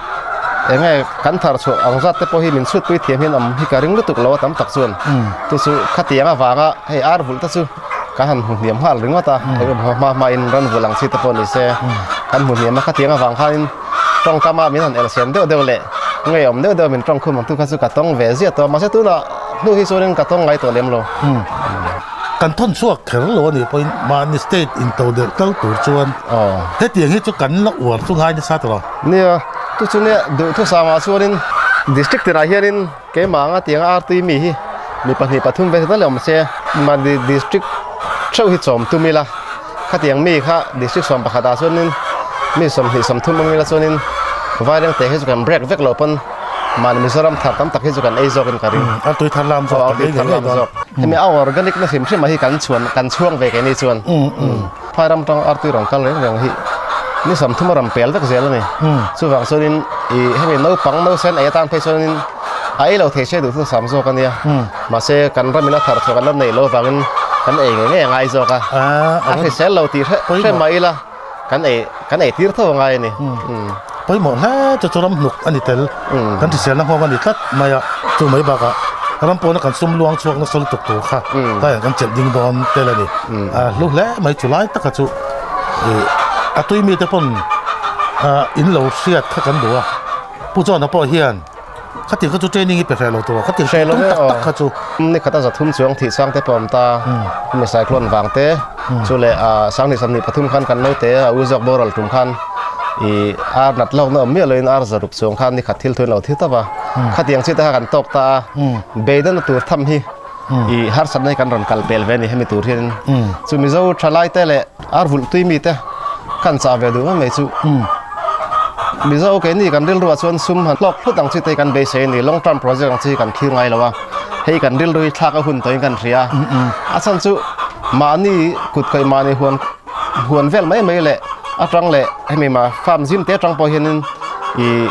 eng nge kan thar chhuah ang zat te pawh hi min chhutpui thiam hian awm hi ka ring lutuk lo a tam tak chuan chu chu khatiang avanga hei ar vulh te chu ka han hmu hniam nghal ringawt a eng emaw hma hma in ran vulh ang chi te pawh ni se kan hmu hniam a khatiang avang khanin tawngkam a min han elsiam deuh deuh leh ngeiawm deuh deuh min tawng khum ang tu kha chu ka tawng ve ziah tawh a mahse tunah hnu hi chuanin ka tawng ngai tawh lem lo. Kan thawn chhuak kher lo a nih pawhin mahni state into delh tal tur chuan hetiang hi chu kan la uar chu ngai nasa tawh lo. Nia, chu chu nia duhthusam ah chuanin district tinah hianin keimah anga tianga artui mi hi mi pahnih pathum ve ta leh awm se mahni district theuh hi chawm tum ila khatiang mi kha district 11 ah chuanin mi 23 awm ila chuanin vaireng te hi chu kan break vek lo pawn mahni Mizoram thar tam tak hi chu kan ei zawkin ka ring. Artui thar lam zawk kan ei ngei ngei dawn. Hemi a organic na hrim hrim ah hi kan chhuan kan chhuang ve keini chuan. Phai ram tang artui rawn kal reng reng hi ni 30 a rawn pel vek zel a ni. Chuvang chuanin ih hemi naupang nausen ei atan phei chuanin a ei lo thei se duh chu sam zawk a nia. Mahse kan ramin a thar chhuah kan la neih loh avangin kan ei ngei ngei a ngai zawk a. A hrisel lo tih hre mai ila kan ei kan ei tir tho a ngai a ni. Pawimawh hle chu chu ram hnuk a ni tel. Kan hriselna nghawng a ni tlat mai a. Chu mai bakah ram pawna kan sum luang chhuak nasa lutuk tur kha tlaiah kan chelh ding dawn tel a ni. A hlu hle mai chu lai taka chu ih a tui mite pawn In lo hriat kha kan duh a, Pu John-a pawh hian khatiang kha chu training hi pe hreh lo tur a, khatiang tum tak tak kha chu. Ni khata zathum chuang thih chang te pawh a awm ta, hemi cyclone vang te chu leh Sanghnih sawmhnih pathum khan kan naute a u zawk boral tum khan ih ar nat lawkna awm miah loin ar zaruk chuang khan ni khat thil thuin a lo thi tawp a, khatiang chi te kha kan tawk ta a, beidawnna tur tham hi ih harsatna hi kan rawn kal pel ve a ni hemi tur hianin chu Mizo thalai te leh ar vulh tui mi te kan chah ve duh mai mai chu Mizo keini kan rilruah chuan sum han hlawk phut ang chi te hi kan beisei a ni long term project ang chi hi kan thlir ngai lo a hei kan rilru hi thlak a hun tawhin kan hria a chhan chu mahni kut kaih mahni huan huan vel mai mai leh atang leh hemi ma farm zim te atang pawh hianin ih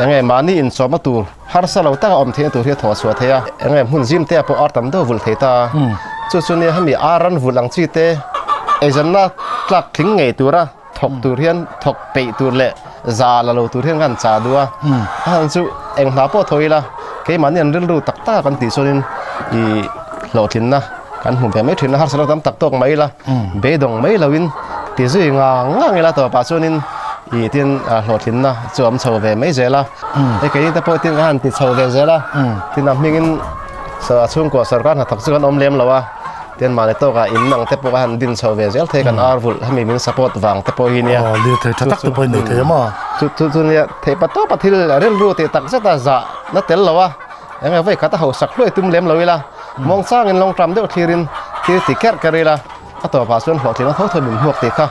eng nge mahni inchawmna tur Harsa lo taka awm theihna tur hi a thawh chhuah thei a, eng nge hmun zim te ah pawh ar tam deuh vulh thei ta a, chu chu nia hemi ar ran vulh ang chi te eizawnna tlak tling ngei tura thawk tur hian thawk peih tur leh za la lo tur hian kan chah duh a, a han chu eng hna pawh thaw ila keimahni an rilru tak tak a kan tih chuanin ih hlawhtlinna kan hmu ve mai thin a, harsa lo tam tak tawk mai ila beidawng mai loin ti zui ngang ngang ila tawpah chuanin ih tin hlawhtlinna chu a awm chho ve mai zel a. Hei keini te pawh tin ka han ti chho ve zel a, tin a hmingin a chhungkua sorkar hnathawk chu kan awm lem lo a, tin mahni tawkah in ang te pawh ka han din chho ve zel thei kan ar vulh hemi min support vang te pawh hi nia. Aw lirthei tha tak te pawh i nei thei a maw? Chu chu chu nia theih pa tawpa thil rilru tih tak zet a zah na tel lo a, eng nge vawi khat a hausak hluai tum lem lo ila, muang changin lawng ṭam deuh thlirin thil ti kerh kerh ila, A tawpah chuan hlawhtling a tho tho min hmuak tih kha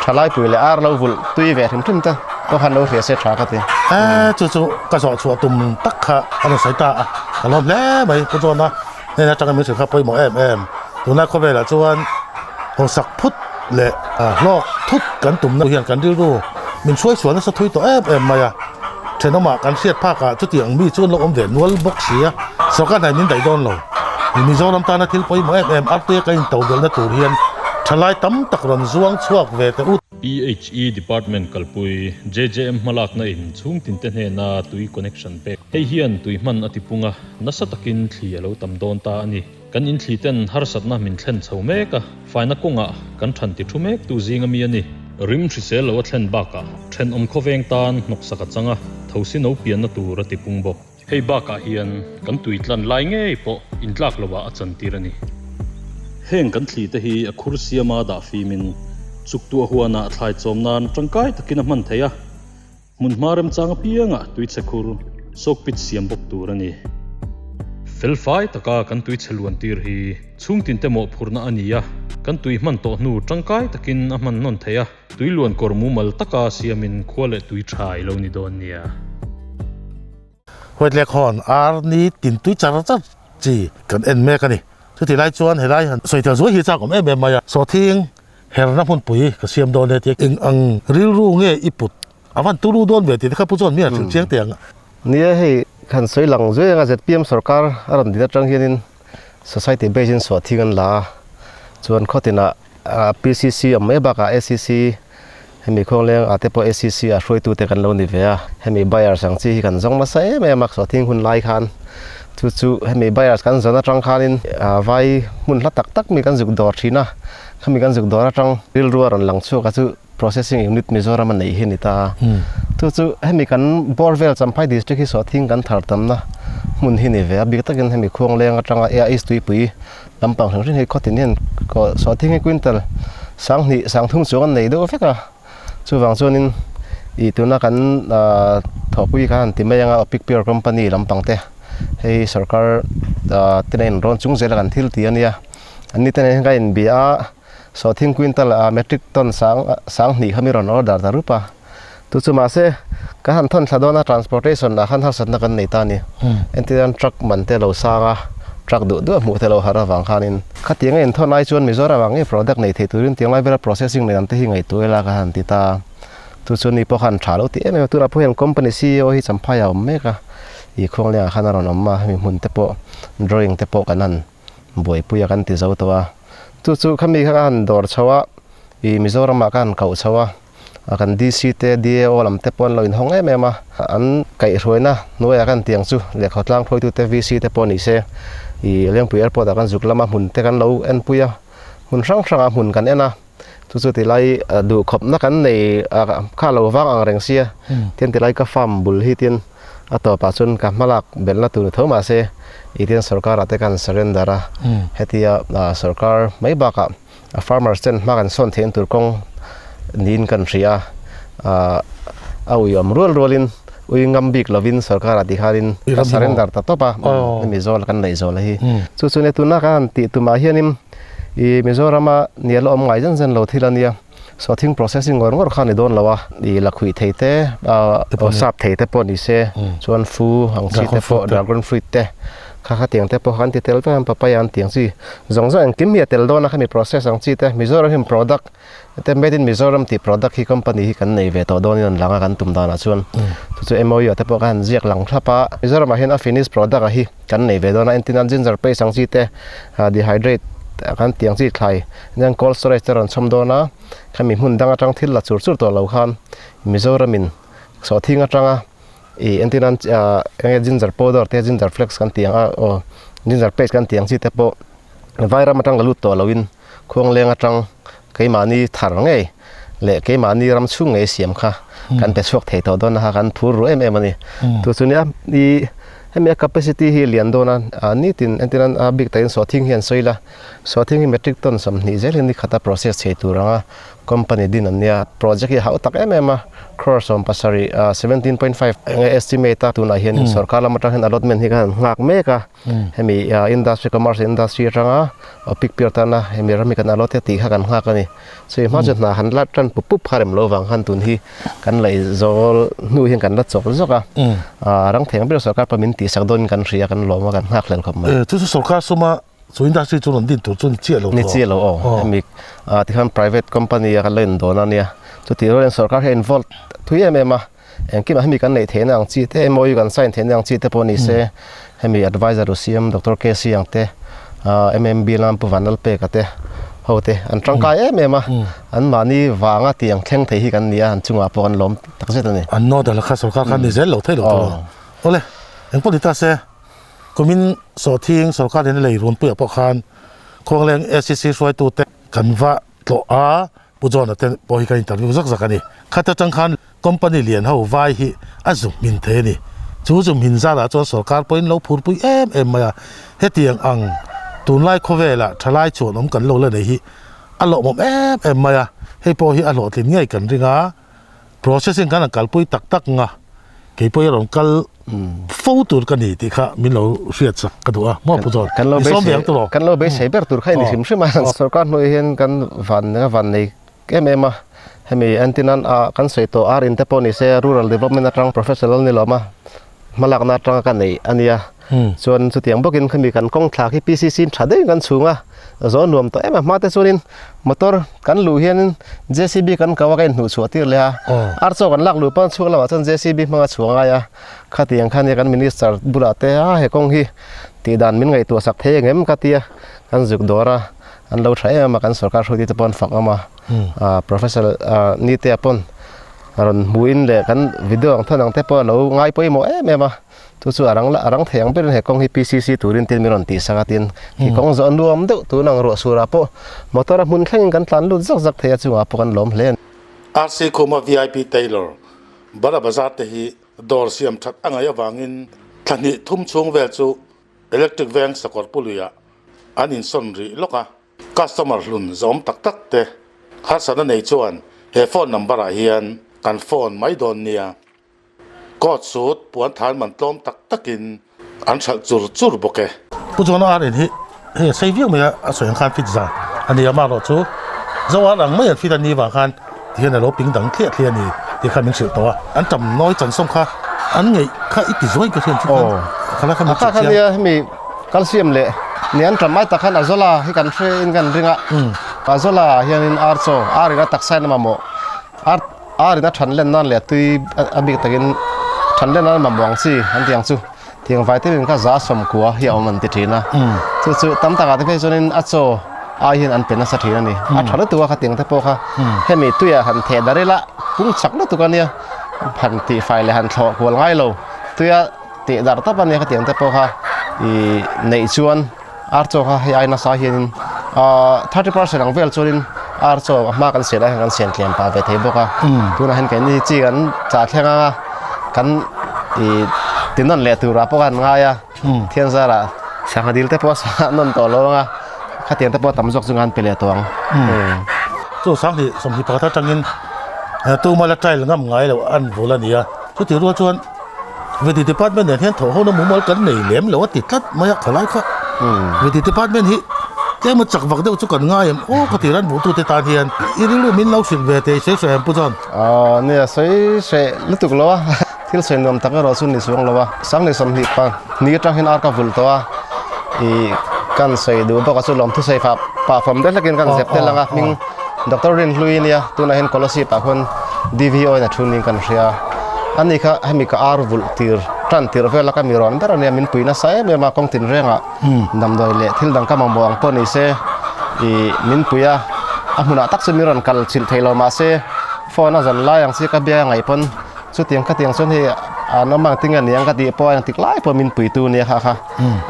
Thalaipui leh ar lo vulh tui ve hrim hrim te pawh khan lo hria se tha ka ti. E, chu chu ka zawh chhuah tum tak kha a rawn sawi ta a, ka lawm hle mai. Pu John-a hnena atanga min hrilh kha pawimawh em em. Tunlai khawvelah chuan hawsak phut leh hlawk thut kan tumna hian kan rilru min hruai chhuah nasa thui tawh em em mai a. Thenawmah kan hriat phakah chutiang mi chu an lo awm ve nual bawk si a, sorkar hnaih min daih dawn lo. Mizoram tana thil pawimawh em em Artea ka into belhna tur hian thalai tam tak rawn zuang chhuak ve teh u. PHE Department kalpui JJM hmalakna in chhungtin te hnena tui connection pek. Hei hian tui hman a ti pung a, nasa takin thli a lo tam dawn ta a ni. Kan inthli ten harsatna min thlen chho mek a, faina kawngah kan than ti thu mek tu zing ami a ni. Rim hrisel lo a thlen bakah thenawm khawveng tan hnawksak a chang a, thosi no pianna tur a ti pung bawk. Hei bakah hian kan tui tlan lai ngei pawh intlak loah a chantir a ni. Heng kan thli te hi a khur siama dah fimin chuktuah huanah thlai chawm nan tangkai takin a hman theih a, hmunhma remchang apiangah tuichhe khur soak pit siam bawk tur a ni. Felfai taka kan tuichhe luan tir hi chhungtinte mawhphurhna a ni a, kan tui hman tawh hnu tangkai takin a hman nawn theih a. Tui luan kawr mumal taka siamin khua leh tui tha i lo ni dawn nia. Huat leh khawn ar ni tin tui char char chi kan en mek a ni. Chutih lai chuan helai han sawi tel zuai hi chak awm em em mai a. Sawhthing herna hmunpui ka siam dawn e tia eng ang rilru nge i put a van turu dawn ve tih te kha Pu chuan mi han hrilh chiang teh ang. Nia hei han sawi lang zuai anga zpm sorkar a rawn din atang hianin society based in sawhthing an la a, chuan khawtinah PCC awm mai bakah ACC hemi khawngleng ah te pawh ACC a hruaitu te kan lo ni ve a, hemi buyers ang chi hi kan zawng nasa em em a sawhthing hun lai khan chu chu hemi buyers kan zawn atang khanin vai hmun hla tak tak mi kan zuk dawr thin a, khami kan zuk dawr atang rilru a rawn lang chhuak a chu processing unit Mizoram a neih hi a ni ta a, chu chu hemi kan bawr vel Champhai district hi sawhthing kan thar tamna hmun hi ni ve a, bik takin hemi khuangleng atanga AIS tuipui Lampang hrim hrim hi khawtin hian sawhthing hi quintal sanghnih sangthum chuang an nei deuh vek a, chuvang chuanin ih tuna kan thawhpui kha han ti mai anga Opic Pure Company lampang te hei sorkar te nen rawn chung zel a kan thil ti a nia, an ni te nen hian ka inbia a sawhthing quintal metric ton sang sanghnih kha mi rawn order ta rup a, chu chu mahse kan han thawn thla dawn a transportation ah khan harsatna kan nei ta a ni entirnan truck man te lo sang a truck duh duh a hmuh te lo har avang khanin khatiang a inthawn ai chuan Mizoram ah ngei product nei thei turin tiang lai vela processing nei ang te hi ngaihtuah ila ka han ti ta chu chu ni pawh khan tha lo ti em em a tunah pawh hian company ceo hi Champhai ah a awm mek a ih khuangleng ah khan a rawn awm a hemi hmun te pawh drawing te pawh kan han buaipui a kan ti zo tawh a chu chu khami kha ka han dawr chho a ih Mizoram ah ka han koh chho a. A kan DC te DAO lam te pawh an lo inhawng em em a, an kaihhruaina hnuaiah kan tiang chu lehkhaw tlang hruaitute VC te pawh ni se ih Lengpui Airport ah kan zuk lama hmun te kan lo enpui a, hmun hrang hrangah hmun kan en a, Chu chu tilai duh khawp na kan nei kha lo vang ang reng sia tin tilai ka farm bul hi tin a tawpah chuan ka hmalak belhna tur ni tho mahse ih tin sorkar ah te kan surrender a hetia sorkar mai bakah a farmers ten hma kan sawn theihna tur kawng niin kan hria a a uiawm rual rualin ui ngam bik lovin sorkar ah tikhanin ka surrender ta tawp a hemi zawl kan neih zawl hi chu chu nia tuna ka han tih tumah hianin Ih Mizorama nial awm ngai zen zen lo thil a nia, sawhthing processing ngawr ngawr kha a ni dawn lo a, ih lakhuih thei te, aw sap thei te pawh ni se, chuan fu ang chi te pawh, dragon fruit te, kha kha tiang te pawh kha an ti tel vek a, papaya an tiang chi zawng zawng engkim hi a tel dawn a, khami process ang chi te, Mizoram hian product te made in Mizoram tih product hi company hi kan nei ve tawh dawn in an lang a kan tum danah chuan chu chu MOU ah te pawh kha han ziak lang thlap a, Mizoramah hian a finish product ah hi. Kan nei ve dawn a, entin ginger paste ang chi te dehydrate kan tih ang chi thlai hian cold storage te rawn chhawm dawn a, khami hmun dang atang thil la chur chur tawh lo khan Mizoramin sawhthing atanga ih entin enge ginger powder te ginger flakes kan tih ang a aw ginger paste kan tih ang chi te pawh vairam atang la lut tawh loin khuangleng atang keimahni thar ngei leh keimahni ram chhung ngei siam kha kan pe chhuak thei tawh dawn a kan phur ru em em a ni. Tu chu nia i hemi a capacity hi lian dawn a nitin entir nan a bik takin sawhthing hi an sawi la sawhthing hi metric ton 20 zel hi ni khata process thei tur anga company din an nia project hi a hauh tak em em a crore 17 17.5 enge estimate a tunah hian sorkar lam atang hian allotment hi kan han nghak mek a. Hemi industry commerce industry atanga pick piar tana hemi ram hi kan alawt a tih kha kan nghak a ni. Chumi hma chu hna han la tan pup pup kha rem lo vang khan tun hi kan laih zawl hnu hian kan la chawk zawk a. Rang theng ber sorkar pawh min tihsak dawnin kan hria kan lawm a kan nghak hlel khawp mai. Chu chu sorkar suma chu industry chu rawn din tur chu ni chiah lo Ni chiah lo aw. Hemi tikhan private company a kan la indawn a nia. Chutih rualin sorkar hi a involve thui em em a. Engkim ah hemi kan neih theihna ang chi te MOU kan sign theihna ang chi te pawh ni se hemi advisor u CM Doctor KC ang te MMB lam Pu Vanlalpeka te ho te an tangkai em em a an mahni vanga tiang thleng thei hi kan ni a an chungah pawh an lawm tak zet a ni. An nawdal kha sorkar khan ni zel lo thei lo tur a. Awle engpawh ni ta se kumin sawhthing sorkar in a lei runpuiah pawh khan Khuangleng ACC hruaitute kan va tlawh a. Pu John-a te pawh hi ka interview zak zak a ni. Khat atang khan company lian ho vai hi a zu hmin thei a ni. Chu zu hmin zarah chuan sorkar pawhin lo phurpui em em mai a. Hetiang ang tunlai khawvelah thalai chuan awm kan lo la nei hi a lawmawm em em mai a. Hei pawh hi a hlawhtlin ngei kan ring a. Processing kan han kalpui tak tak nga kei pawh hi a rawn kal fo tur ka ni tih kha min lo hriat sak ka duh a maw Pu John? Kan lo beisei kan lo beisei ber tur kha i ni hrim hrim a sorkar hnuaiah hian kan van a van nei em em a hemi antinan a kan sawi tawh ar in te pawh ni se rural development atang professional ni lawm a hmalakna atanga ka neih a nia chuan chutiang bawkin khami kan kawng thlak hi P_C_C in tha deuhin kan chhung a zawn nuam tawh em a hma te chuanin motor kan luh hianin J_C_B kan ko a ka inhnuh chhuah tir leh a ar chaw kan lak luh pawn chhuak lamah chuan J_C_B hmanga chhuah ngai a khatiang khan kan minister bulah te a he kawng hi tih dan min ngaihtuah sak thei engem ka tia kan zuk dawr a an lo tha em a kan sorkar hruaitute pawh an fak awm a professor Nite-a pawn Rawn hmuhin leh kan video ang thawn ang te pawh a lo ngai pawimawh em em a, chu chu a rang a rang thei ang berin he kawng hi PCC turin tin min rawn tih sak a tin khi kawng zawh nuam deuh tun ang ruah surah pawh motor a hmun thlengin kan tlan lut zak zak thei a chungah pawh kan lawm hle a ni. RC Khuma VIP Tailor, Bara Bazar te hi dawr siam that a ngaih avangin thla hnih thum chhung vel chu Electric Veng sakawr puluiah an insawn rih lawk a. Customer hlun zawm tak tak te harsatna nei chuan he phone number ah hian kan phone mai dawn nia. Coat suit puan than man tlawm tak takin an hralh chur chur bawk e. Pu John a rin hi hei a sei viau mai a, a sawi ang khan fit zan a ni a, amaherawh chu zo ar ang mai an fit a ni vang khan ti hian a lo ping dang thliah thliah a ni tih kha min hrilh tawh a, an tam nawi chan sawm kha an ngeih kha i ti zuai ka hriat chu khan kha la kha min hrilh chiang. A kha kha nia hemi calcium leh ni an tam mai tak khan azola hi kan hre in kan ring a, azola ah hianin ar chaw ar in a taksa in a mamawh ar ar in a than len nan leh tui a bik takin than len nan a mamawh ang chi an tih ang chu tiang vitamin kha za sawmkua hi a awm an ti thin a chu chu tam takah te phei chuanin a chaw ai hian an pe nasa thin a ni a tha lutuk a khatiang te pawh kha hemi tuiah han theh dar ila pung chak lutuk a nia han tihfai leh han thlawh kual ngai lo tuia tih dar tap a nia khatiang te pawh kha ih neih chuan ar chaw kha hei ai nasa hianin 30% ang vel chuanin Ar chaw a hma kan sian lai hian kan sian tlem pah ve thei bawk a. Tunah hian keini chi kan chah thleng anga kan ih ti nawn leh turah pawh khan ngai a. Thian zarah sangha dil te pawh a sangha nawn tawh lo anga khatiang te pawh tam zawk chu ngan pe leh tawh ang. Chu 20 21 atangin tuma la trial ngam ngai loh an vul a ni a. Chutih rual chuan Veti department nen hian thawhhona mumal kan nei lem lo a ti tlat mai a khalai kha. Veti department hi tlem a chak vak deuh chu kan ngai em aw ka ti ran vuhtute tan hian i rilru min lo hrilh ve teh sawi sawi em Pu John? Aw nia sawi hreh lutuk lo a, thil sawi nuam tak erawh chu ni chuang lo a, 20 22 atang hian ar ka vulh tawh a, ih kan sawi duh bawk a chu lawmthu sawi fah pah fawm deuh hlekin kan zep tel ang a hming Doctor Rinhlui nia tunah hian Kolasib ah khuan DVO in a thu niin kan hria a ni kha hemi ka ar vulh tir tan tirh vel a ka mi rawn ber a nia min pui nasa em em a kawng tin rengah damdawi leh thil dang ka mamawh ang pawh ni se ih min pui a a hmunah tak chu min rawn kal chilh thei lo mahse phone a zan lai ang chi ka bia a ngaih pawn chutiang khatiang chuan hei an awm ang tinge aniang ka tih pawh a engtik lai pawh min puitu nia kha kha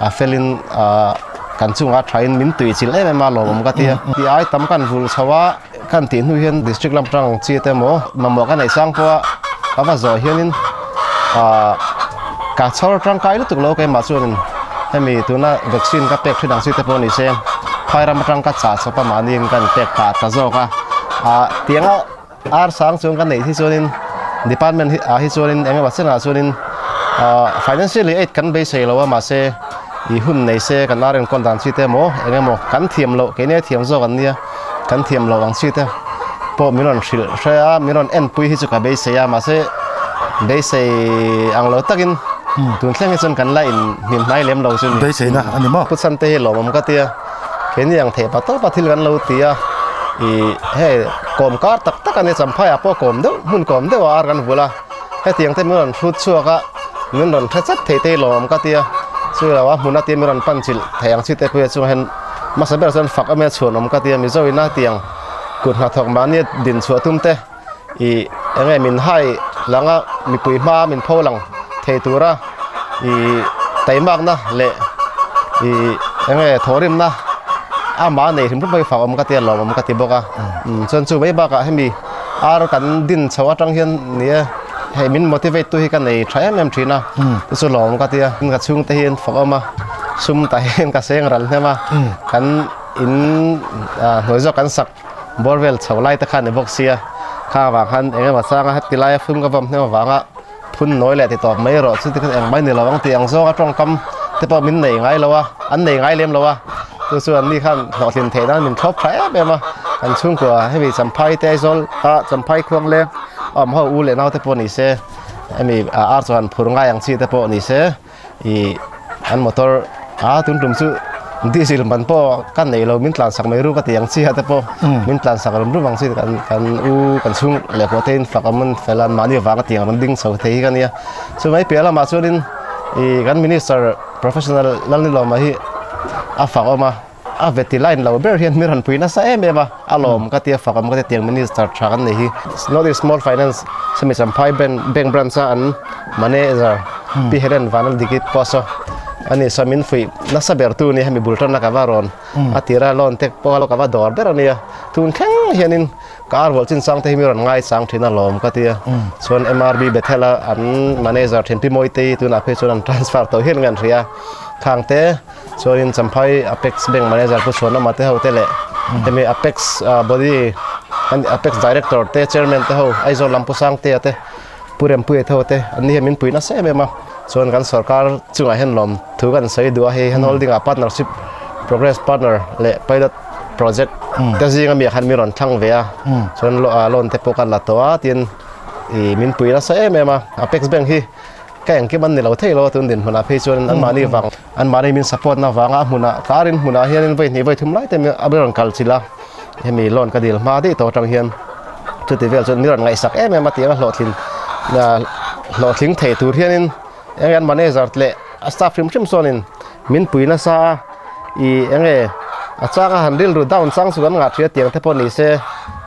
a felin ah kan chungah thain min tui chilh em em a lawmawm ka tia tih ai tam kan vul chho a kan tih hnu hian district lam tang chi te emaw mamawh ka neih sang pawha ka va zawh hianin ah ka chhawr tangkai lutuk lo keimah chuanin hemi tuna vaccine ka pek thin ang chi te pawh ni se phai ram atang ka chah chawp a mahni in kan pek pah ta zawk a ah tianga ar sang chuan ka neih hi chuanin department hi ah hi chuanin eng emaw chenah chuanin ah financially aid kan beisei lo a mahse ih hun nei se kan ar enkawl dan chi te emaw eng emaw kan thiam loh keini a thiam zawk an nia kan thiam loh ang chi te pawh min rawn hrilh hre a min rawn enpui hi chu ka beisei a mahse beisei ang lo takin tun thleng hi chuan kan la in hnim hnai lem lo chu ni beiseina a ni maw pu chhan te hi lawmawm ka tia. Keini ang theih pa tawpa thil kan lo ti a, ih hei kawm kar tak tak a nia Champhaiah pawh kawm deuh hmun kawm deuh a ar kan vul a, hetiang te min rawn hrut chhuak a, min rawn hre chat thei te hi lawmawm ka ti a, chu lo a hmun a tia min rawn pan chilh thei ang chi te pawh hi chungah hian hmasa ber chuan fak emaw chhuanawm ka ti a, Mizo ina hetiang kut hnathawk mahni din chhuah tum te ih eng nge min hai lang a mipui hma min pho lang thei tura ih taimakna leh ih eng nge thawhrimna amah nei hrim hrim pawh hi fak awm ka ti a lawmawm ka ti bawk a chuan chu mai bakah hemi ar kan din chho atang hian ni e hei min motivate tu hi ka nei tha em em thin a chu chu lawmawm ka ti a ka chhungte hi an fak awm a sum tah hian ka seng ral hnem a kan in hnuai zawk kan sak. Bawr vel chho lai te kha a ni bawk sia, kha avang khan eng emaw changa heti laia phun ka vawm hnem avanga phun nawi leh ti tawp mai erawh chu tikhan eng mai ni lo ang tih ang zawnga tawngkam te pawh min nei ngai lo a, an nei ngai lem lo a, chu chu an ni khan hlawhtlin theih nan min thlawp tha em em a, kan chhungkua hemi Champhai te Aizawl a Champhai khuang leng a awm ho u leh nau te pawh ni se hemi ar chuan phur ngai ang chi te pawh ni se. Ih an motor a tun tum chu diesel man pawh ka nei lo min tlan sak mai ru ka ti ang chi a te pawh min tlan sak rum rum ang chi kan kan u kan chhung leh pawh te in fak awm an fel a mahni vang a tiang an ding chho thei hi ka nia chu mai piah lamah chuanin ih kan minister professional Lalnilawma hi a fak awm a. A veti line lo ber hian mi rawn pui nasa em em a, a lawm ka tia fak awm ka tia tiang minister tha kan nei hi. North East Small Finance semi Champhai bank branch a an manager Pi Helen Vanaldiki pawh saw a ni saw min fuih nasa ber tu nia hemi bul tanna ka va rawn a tira loan te pawh ka va dawr ber a nia tun thleng hianin ka ar rual chin chang te hi mi rawn ngai chang thin a lawm ka tia chuan MRB Bethel a an manager thin Pi Mawitei tunah phei chuan an transfer tawh hian nge an hria khang te. Chuanin Champhai Apex Bank Manager Pu Chhuanawma te ho te leh hemi Apex Body Apex Director te Chairman te ho Aizawl lam Pu Sangtea te Pu Rempuia te ho te an ni hian min pui nasa em em a. Chuan kan sorkar chungah hian lawm thu kan sawi duh a, hei hian holding ah partnership progress partner leh pilot project te zinga mi ah khan min rawn thlang ve a, chuan loan te pawh kan la tawh a tin ih min pui nasa em em a. Apex Bank hi ka engkim an ni lo thei lo a tun dinhmunah phei chuan anmahni vang anmahni min support na vanga a hmunah karin hmunah hianin vawi hnih vawi thum lai te a rawn kal chilh a hemi loan ka dil hma daih tawh atang hian chuti vel chuan mi rawn ngaihsak em em a tiang a hlawhtlin hlawhtling thei tur hianin eng an manager leh a staff hrim hrim chuanin min pui nasa a ih eng nge a changa han rilru down chang chu kan ngah ṭhia tiang te pawh ni se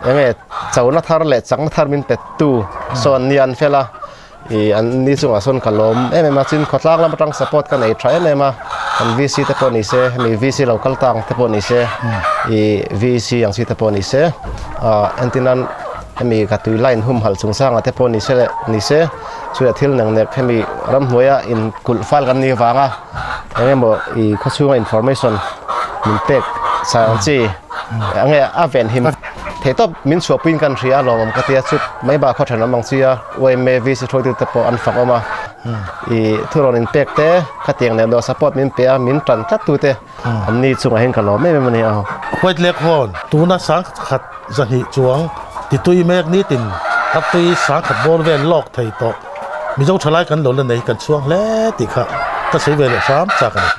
eng nge chona thar leh chakna thar min pe tu sawn nia an fel a. Ih an ni chungah sawn ka lawm em em a, chin khawtlang lam atang support ka nei tha em em a, Kan VC te pawh ni se, hemi VC lo kal tang te pawh ni se, i VC ang chi te pawh ni se, entirnan hemi ka tui line humhalh chungchangah te pawh ni se leh ni se, chuia thil nek nek hemi ramhnuaia inkulh fal kan nih avanga eng emaw i khawchhunga information min pek chang chi enge a venhim thei tawp min chhuahpuiin kan hria a lawmawm ka tia chu mai bakah thenawm ang chi a yma VC hruaitute pawh an fak awm a. I thurawn in pek te khatiang leh dawh support min pe a, min tan tlat tu te an ni chungah hian ka lawm em em a ni a. White Lake Horn tuna sangkhat zahnih chuang titui mek nitin a tui sangkhat bawr vel lawk thei tawh Mizo thalai kan lo la nei kan chhuang hle tih kha ka sawi ve leh hram chak a ni.